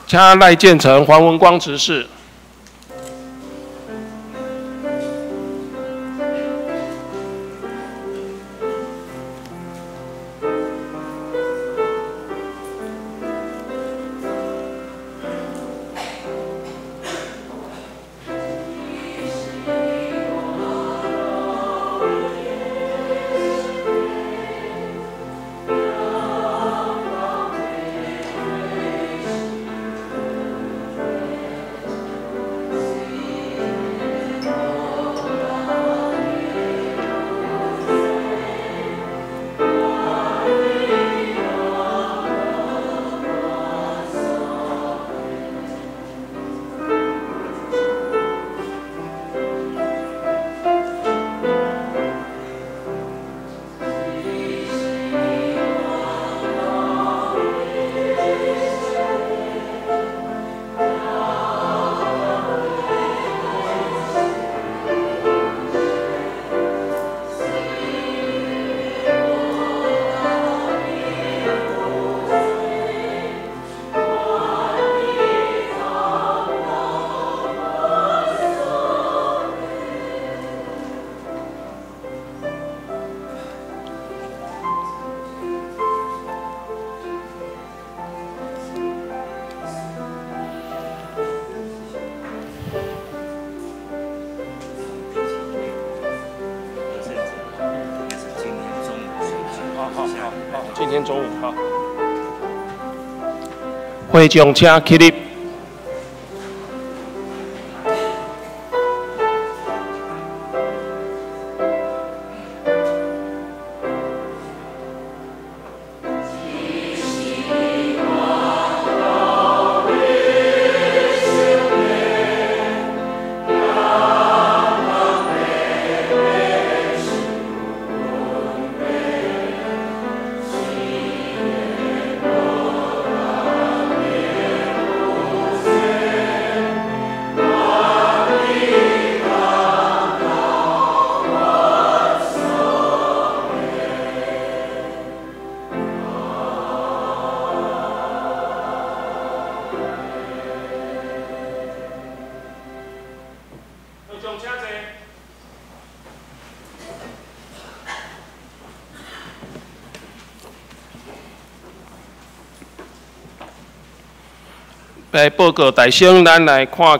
請賴建成、黃文光執事。今天中午好，會長請起立。來報告大聲，咱來看今仔日的金句。羅馬書第八章二十八節，閣咱知萬項事相佮來予疼上帝的人得著利益，就是照伊定著的旨意來受召的。羅馬書第八章二十八節，請。閣咱知萬項事相佮來予疼上帝的人得著利益，就是照伊定著的旨意來受召的。閣咱做出第章二十八節。閣咱知萬項事相佮來予疼上帝的人得著利益，就是照伊定著的旨意來受召的。羅馬書第八章二十八節。好，咱來看今仔日的週報第一頁。後週欲服侍人員，咱請家己來注意來看。週間的聚會、各團契、佮教育部的課程，哦，咱請所有的同工老師來注意。第三頁，教會的小組的聚會。拜三、拜二的聚會，請大家來注意看吼。咱家己詳細來看。奉獻，奉獻第七頁，奉獻第七頁，奉獻的明細，啊，若講有錯誤的，來共長執來講。消息報告，本主日7月30號關懷部會中午12點30分是701會議室來召開，請部員來出席參加。第二，主日學會議佮校長的改選，佇咧下晡1點30分，佇九樓的辦公室，請同工、老師、各班主任哦來出席參加。8月5號下午5點30分，佇701來召開大樓管理委員會，請以下人員來出席。哦，咱家己來看，8月5號，哦，彼是後禮拜，嘿，彼是後禮拜，咧，這禮拜拜六，這禮拜拜六，吼。後主日8月6號慶祝父親節活動，歡迎邀請爸爸們一起來歡慶，哈，啊，閣有主日學兒童來獻詩。願主賜福，予所有的爸爸。8月份，這月的中級長老陳維民執事賴建成吳孟書。第三，來舉後禮拜呢舉行聖禮典，第一場有聖餐式，第二場有聖餐式佮聖佮洗禮式。咱請所有的兄弟來備辦心，這是8月份的生日的名單，咱家己來當來看。佇後主日來舉行，得勝者佇禮拜後結束了，佇四樓交誼室舉行會長的改選，請得勝者的同工來出席參會。哦，今仔日，吼，今仔日咯，吼，得勝者團契哦，吼，是今仔日，吼，結束馬上佇四樓的交誼室來舉行吼會長的改選。後主日呢，下晡1點佇701會議室來召開小會，請所有小會員來出席參加。小會消息：本期完成受洗、領洗禮的課程的名單：劉子仁、邱怡琪、任珍妮、樊志軍、李應燦。來8月號受洗禮、領洗禮的名單：堅信禮劉劉子仁、成人喜邱怡琪、信仰告白。任珍妮、樊志軍。第二，會友會籍的名單公布佇四樓的公布欄，請會友來家己看。若佇問題，直接佇咧紙的頂面吼，會當來改。團契改選啊，監選長老的名單如下，哦，咱請家己來看。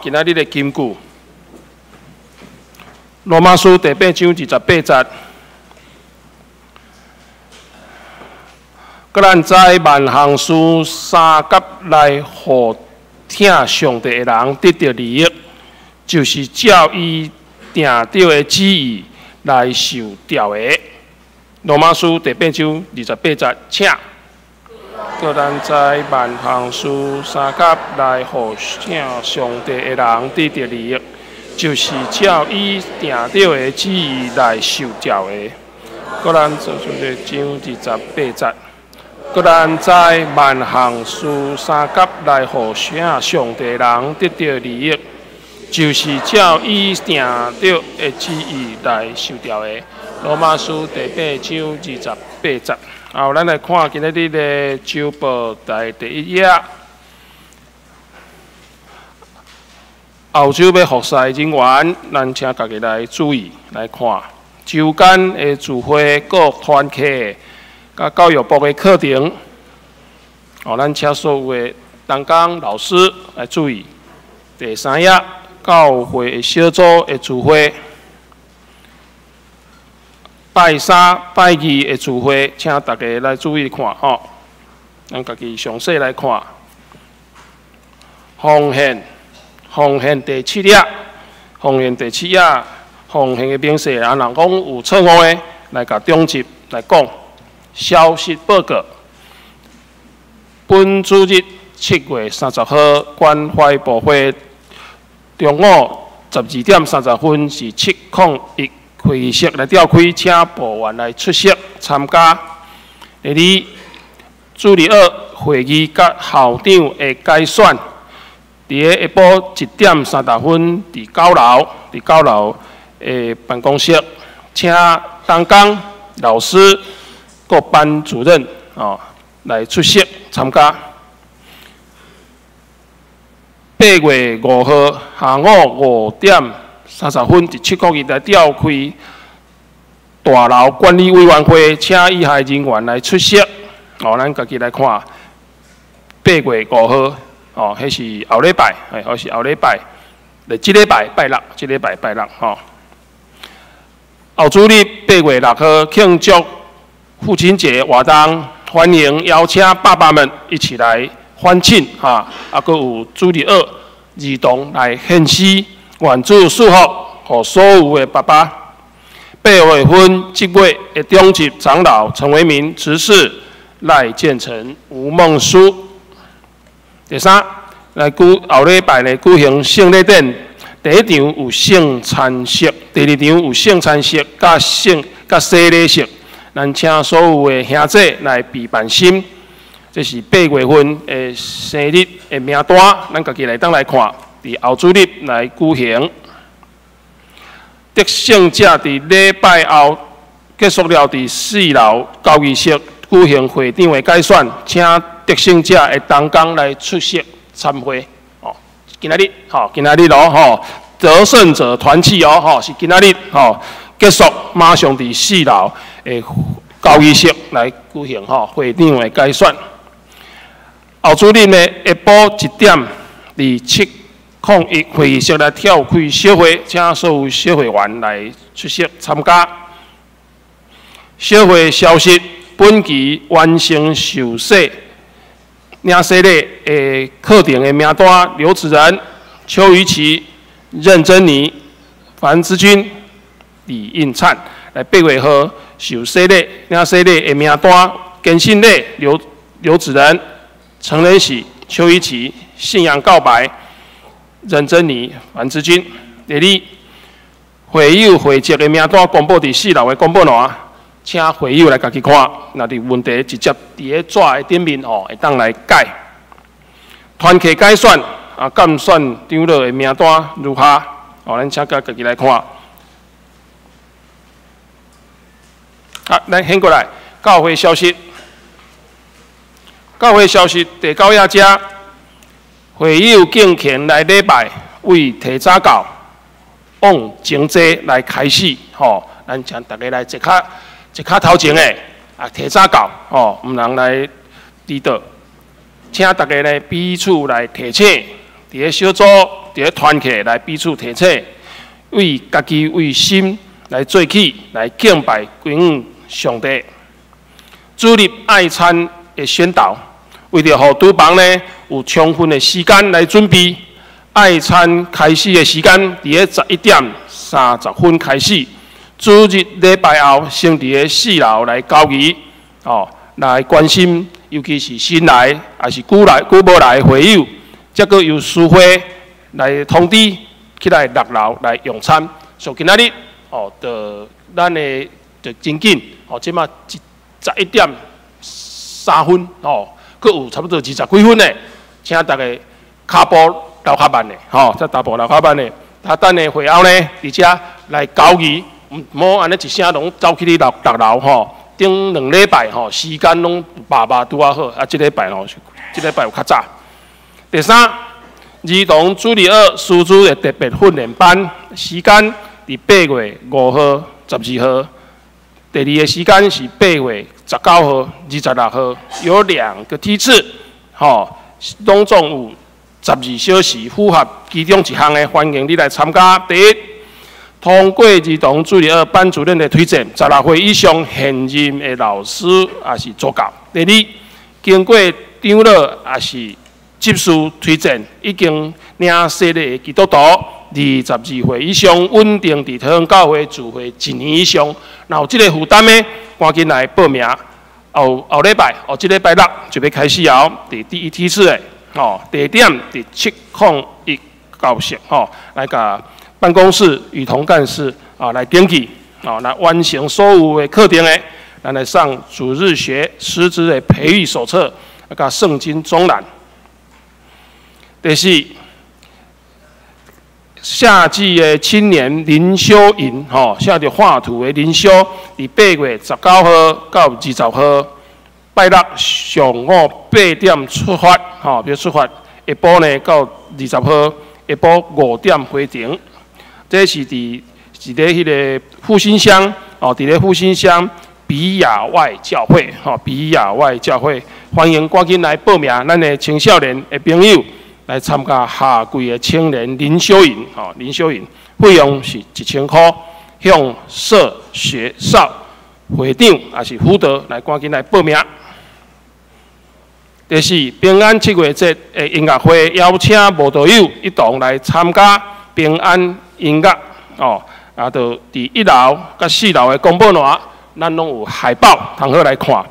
啊，咱掀過來，教會消息。教會消息第九頁遮。會友敬虔來禮拜，為提早到，往前坐來開始，吼，咱請大家來坐較坐較頭前的，啊，提早到，吼，毋通來遲到。請大家呢彼此來提醒，佇咧小組、佇咧團契來彼此提醒，為家己為心來做起，來敬拜歸向上帝。主日愛餐的宣導，為著予廚房呢有充分的時間來準備，愛餐開始的時間佇咧11點30分開始。主日禮拜後，先佇咧四樓來交誼，哦，來關心，尤其是新來抑是久來久無來的會友，才閣由司會來通知起來六樓來用餐。所以今仔日哦，就咱的就真緊哦，這馬11點3分哦，閣有差不多二十幾分咧，請大家跤步留較慢的，吼，再踏步留較慢的。啊，等下會後呢，佇遮來交誼，毋好按呢一聲攏走去咧六六樓吼。頂兩禮拜吼，時間攏把握拄仔好，啊，這禮拜吼，這禮拜有較早。第三，兒童主日學師資的特別訓練班，時間佇8月5號、12號。第二个時間是8月19號、26號，有兩個梯次，吼，攏總有12小時，符合其中一項的，歡迎你來參加。第一，通過兒童主日學班主任的推薦，16歲以上現任的老師抑是助教。第二，經過長老抑是執事推薦，已經領洗禮的基督徒，22歲以上，穩定佇桃園教會聚會一年以上，若有這个負擔的，趕緊來報名。後後禮拜，哦，這禮拜六就欲開始哦，佇第一梯次的，哦，地點佇701教室，吼，來共辦公室與同幹事啊來登記，哦，來完成所有的課程的，咱來上主日學師資的培育手冊，佮聖經綜覽。第四，夏季的青年靈修營，吼，寫著畫圖的靈修，佇8月19號到20號，拜六上午8點出發，吼，欲出發，下晡呢到20號下晡5點回程。這是佇佇咧彼个復興鄉，哦，佇咧復興鄉比亞外教會，吼，比亞外教會，歡迎趕緊來報名，咱的青少年的朋友來參加夏季的青年靈修營，吼，靈修營費用是1000箍，向社學少會長抑是輔導來趕緊來報名。第四，平安七月節的音樂會，邀請慕道友一同來參加平安音樂，哦，啊，就佇一樓佮四樓的公布欄，咱攏有海報，通好來看。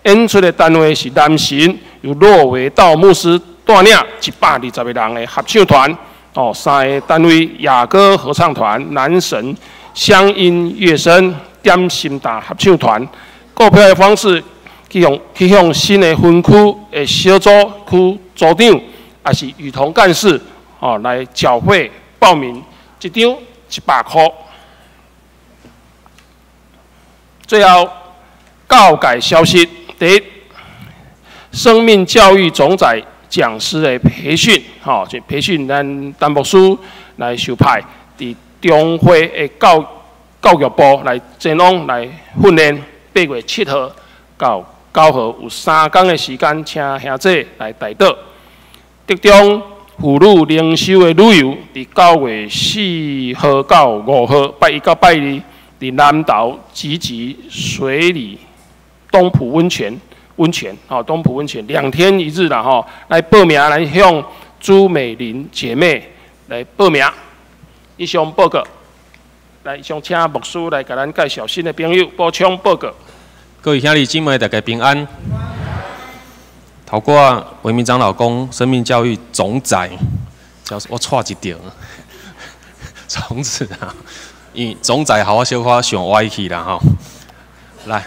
演出的單位是南神，由駱維道牧師帶領120個人的合唱團，哦，三个單位雅歌合唱團、南神鄉音樂聲、點心大合唱團。購票的方式，去向新的分區的小組區組長，抑是與同幹事，哦，來繳費報名，一張100箍。最後，教界消息：第一，生命教育總載講師的培訓，吼，就培訓咱陳牧師來受派，佇中會的教育部來前往來訓練，8月7號到9號有3工的時間，請兄弟來代禱。竹中婦女靈修的旅遊，佇9月4號到5號，拜一到拜二，佇南投集集水里東埔溫泉。溫泉，吼，東埔溫泉2天1日啦，吼，來報名來向朱美玲姐妹來報名。以上報告，來，以上請牧師來共咱介紹新的朋友補充報告。各位兄弟姊妹，大家平安。頭拄維明長老講生命教育總載，我錯一條，總子啊，因為總載予我小可想歪去啦吼。來。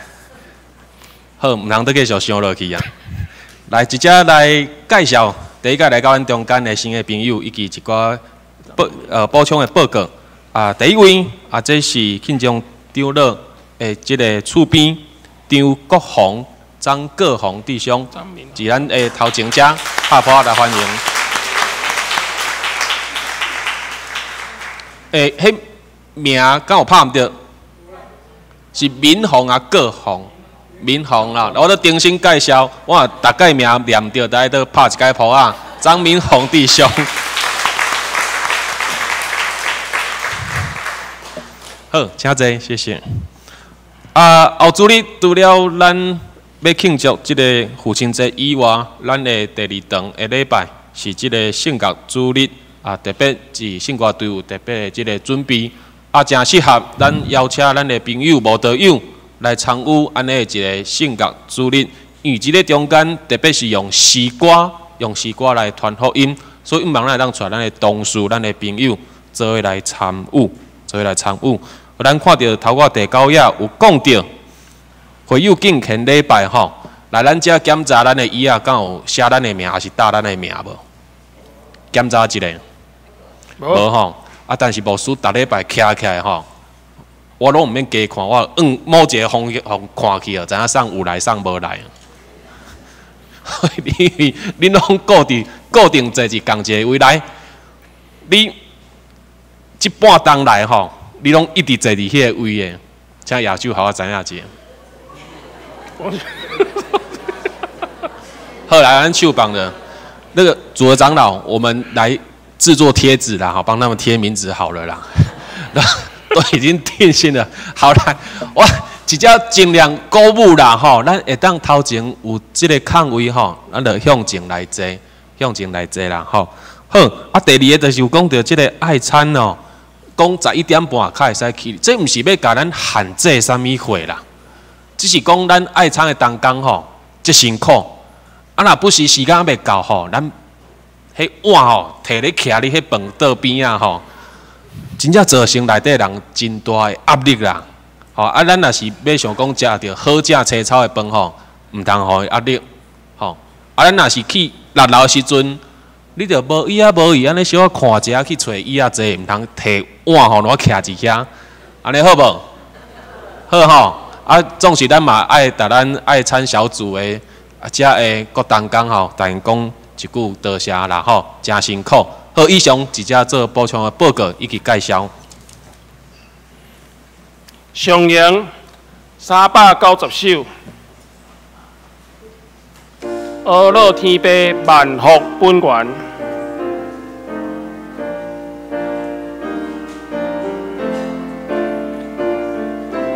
好，毋通閣繼續想落去啊！來，直接來介紹第一個來到咱中間的新的朋友，以及一寡報補充的報告。啊，第一位啊，這是慶中長老的這个厝邊張國宏、張國宏弟兄，佇咱的頭前遮拍破來歡迎。欸，彼名敢有拍毋著？是民宏抑國宏？明宏啦，我都重新介绍，我大概名念著，大家都拍一个噗仔。张明宏弟兄，好，请坐，谢谢。啊，后主日除了咱欲庆祝这个父亲节以外，咱的第二堂的礼拜是这个圣乐主日啊，特别是圣乐队有特别的这个准备，啊，诚适合咱邀请咱的朋友、无道友来参与按呢一个圣乐主日，因为这个中间特别是用诗歌，用诗歌来传福音，所以希望咱会当带咱的同事、咱的朋友做伙来参与，做伙来参与。咱看著头拄第九页有讲著会友敬虔礼拜吼，来咱遮检查咱的椅仔，敢有写咱的名，抑是貼咱的名无？检查一下，無吼。啊，但是牧師逐禮拜徛起來吼，我攏毋免加看，我往某一個方向看去哦，知影啥有來啥無來。因為恁攏固定坐佇仝一個位來，你這半冬來吼，你攏一直坐佇彼個位的，請亞洲予我知影一下。後來咱手放的，那個主的長老，我們來製作貼紙啦，好，幫他們貼名字好了啦。都已經定性了，好啦，我直接盡量鼓舞啦，吼，咱會當頭前有這個空位吼，咱就向前來坐，向前來坐啦，吼。好，啊，第二个就是有講著這個愛餐哦，講11點半較會使去，這毋是欲共咱限制啥物貨啦，只是講咱愛餐的同工吼，足辛苦，啊，若不時時間猶未到吼，咱彼碗吼提咧徛咧彼飯桌邊仔吼，真正造成內底人真大的壓力啦。吼啊，咱若是欲想講食著好食青草的飯吼，毋通予伊壓力。吼啊，咱若是去六樓的時陣，你著無椅仔無椅，按呢小可看一下去揣椅仔坐，毋通提碗吼，攏徛佇遐，按呢好無？好吼。啊，總是咱嘛愛逐咱愛餐小組的啊，遮的各同工吼，逐因講一句多謝啦吼，誠辛苦。好，以上直接做補充的報告以及介紹。上揚390首，阿樂天父萬福本源。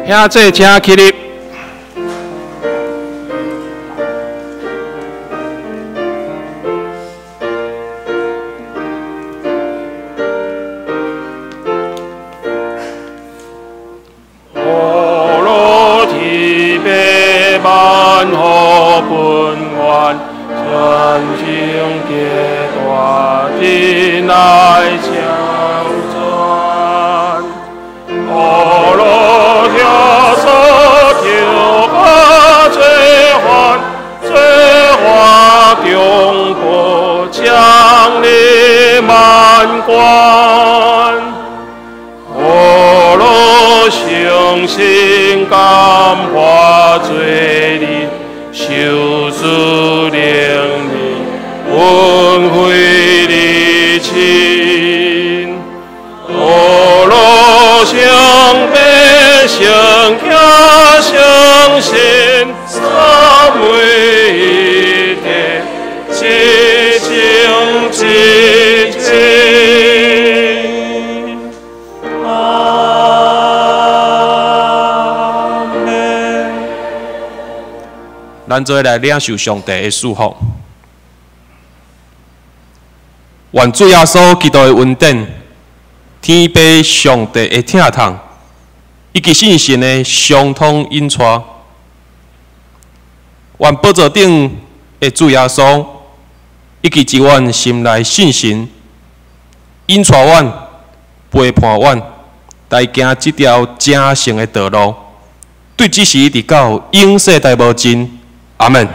兄弟，請起立。阿樂天父萬福本源，全聖潔大殿來相傳。阿樂耶穌求我罪犯，罪犯中不將你萬關。阿樂相信感化罪人，受主靈力，恩惠離親。阿樂相悲相敬相信，三位一體，至情至真。阿們。咱做伙來領受上帝的祝福。願主耶穌基督的恩典、天父上帝的疼痛，以及聖神的相通引帶，願寶座頂的主耶穌，以及佇阮心內聖神，引帶阮、陪伴阮，來行這條成聖的道路，對這時直到永世代無盡。阿們。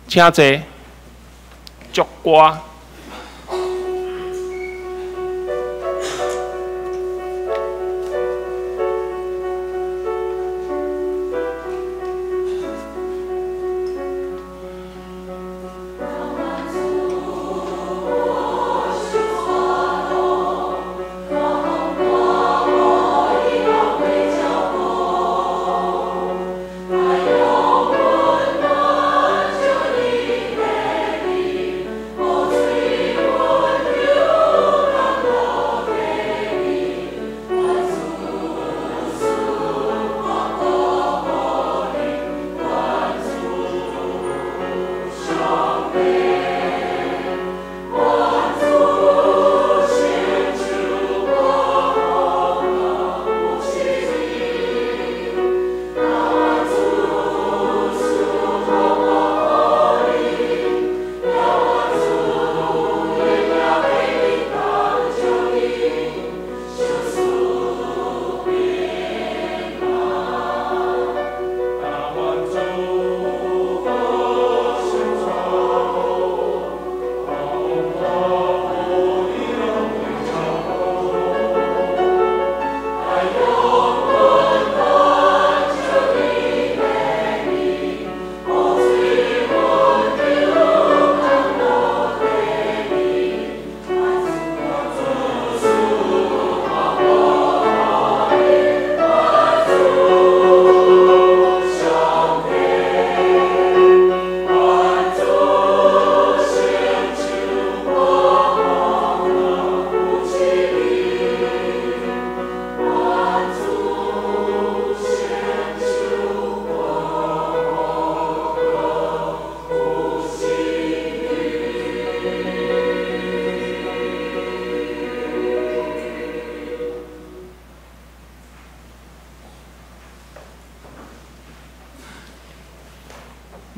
請坐。足歌。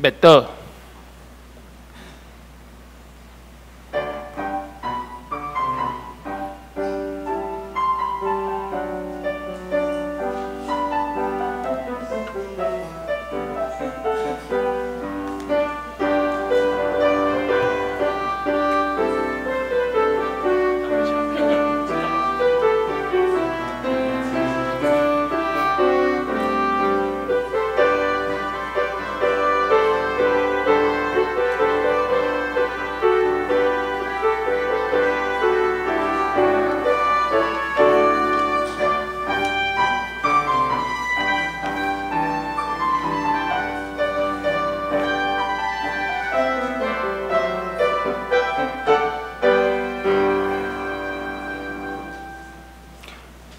灭倒。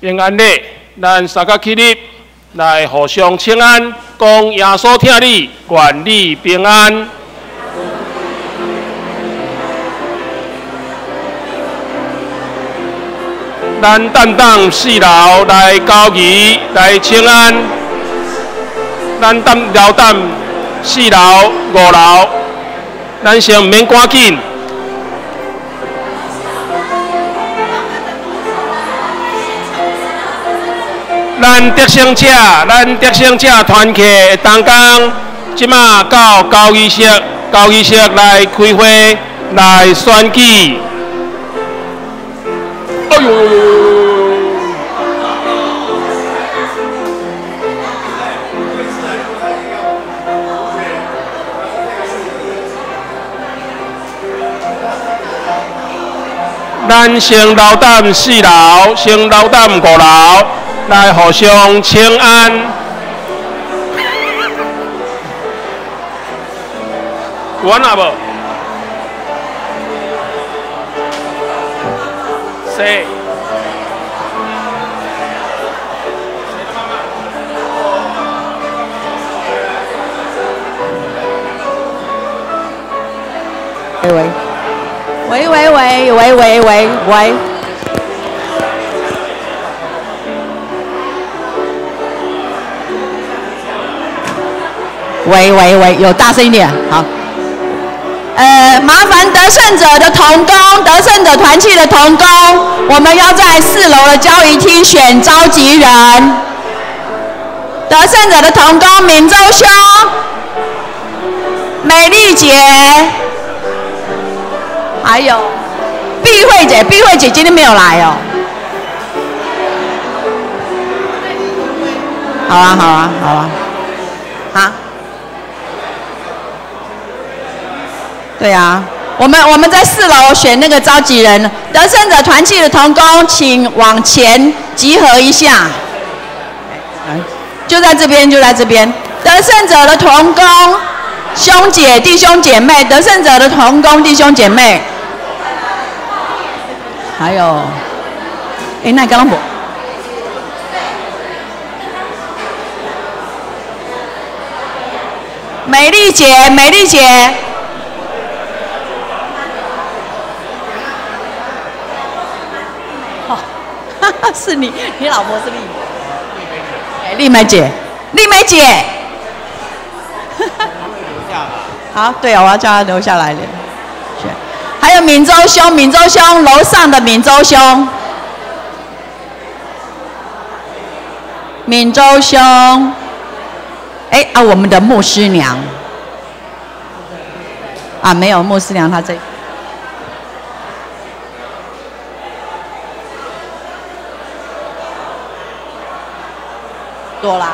平安礼，咱三甲起立来互相请安，讲耶稣疼你，愿你平安。咱担当四楼来交谊来请安，咱担楼担四楼五楼，咱先毋免赶紧。咱得胜者团契的同工，这马到交易室，交易室来开会，来选举。哎呦！咱先留等四楼，先留等五楼。来互相请安。有安那无？谁？喂喂喂喂喂喂喂喂。喂喂喂，有大声一点，好。麻烦得胜者的同工，得胜者团契的同工，我们要在4楼的交谊厅选召集人。得胜者的同工，闽州兄、美丽姐、還有碧慧姐，碧慧姐今天沒有來哦。好啊，好啊，好啊，好。對啊，我們在四樓選那個召集人，得勝者團契的同工，請往前集合一下。就在這邊，就在這邊。得勝者的同工兄姐、弟兄姐妹，得勝者的同工弟兄姐妹，還有，哎，那剛剛無。美麗姐，美麗姐，哦，是你，你老婆是麗美，麗美姐，麗美姐，好，對啊，我要叫她留下來了。還有敏州兄，敏州兄，樓上的敏州兄，敏州兄。哎啊，我們的牧師娘啊，沒有牧師娘，她在。多啦。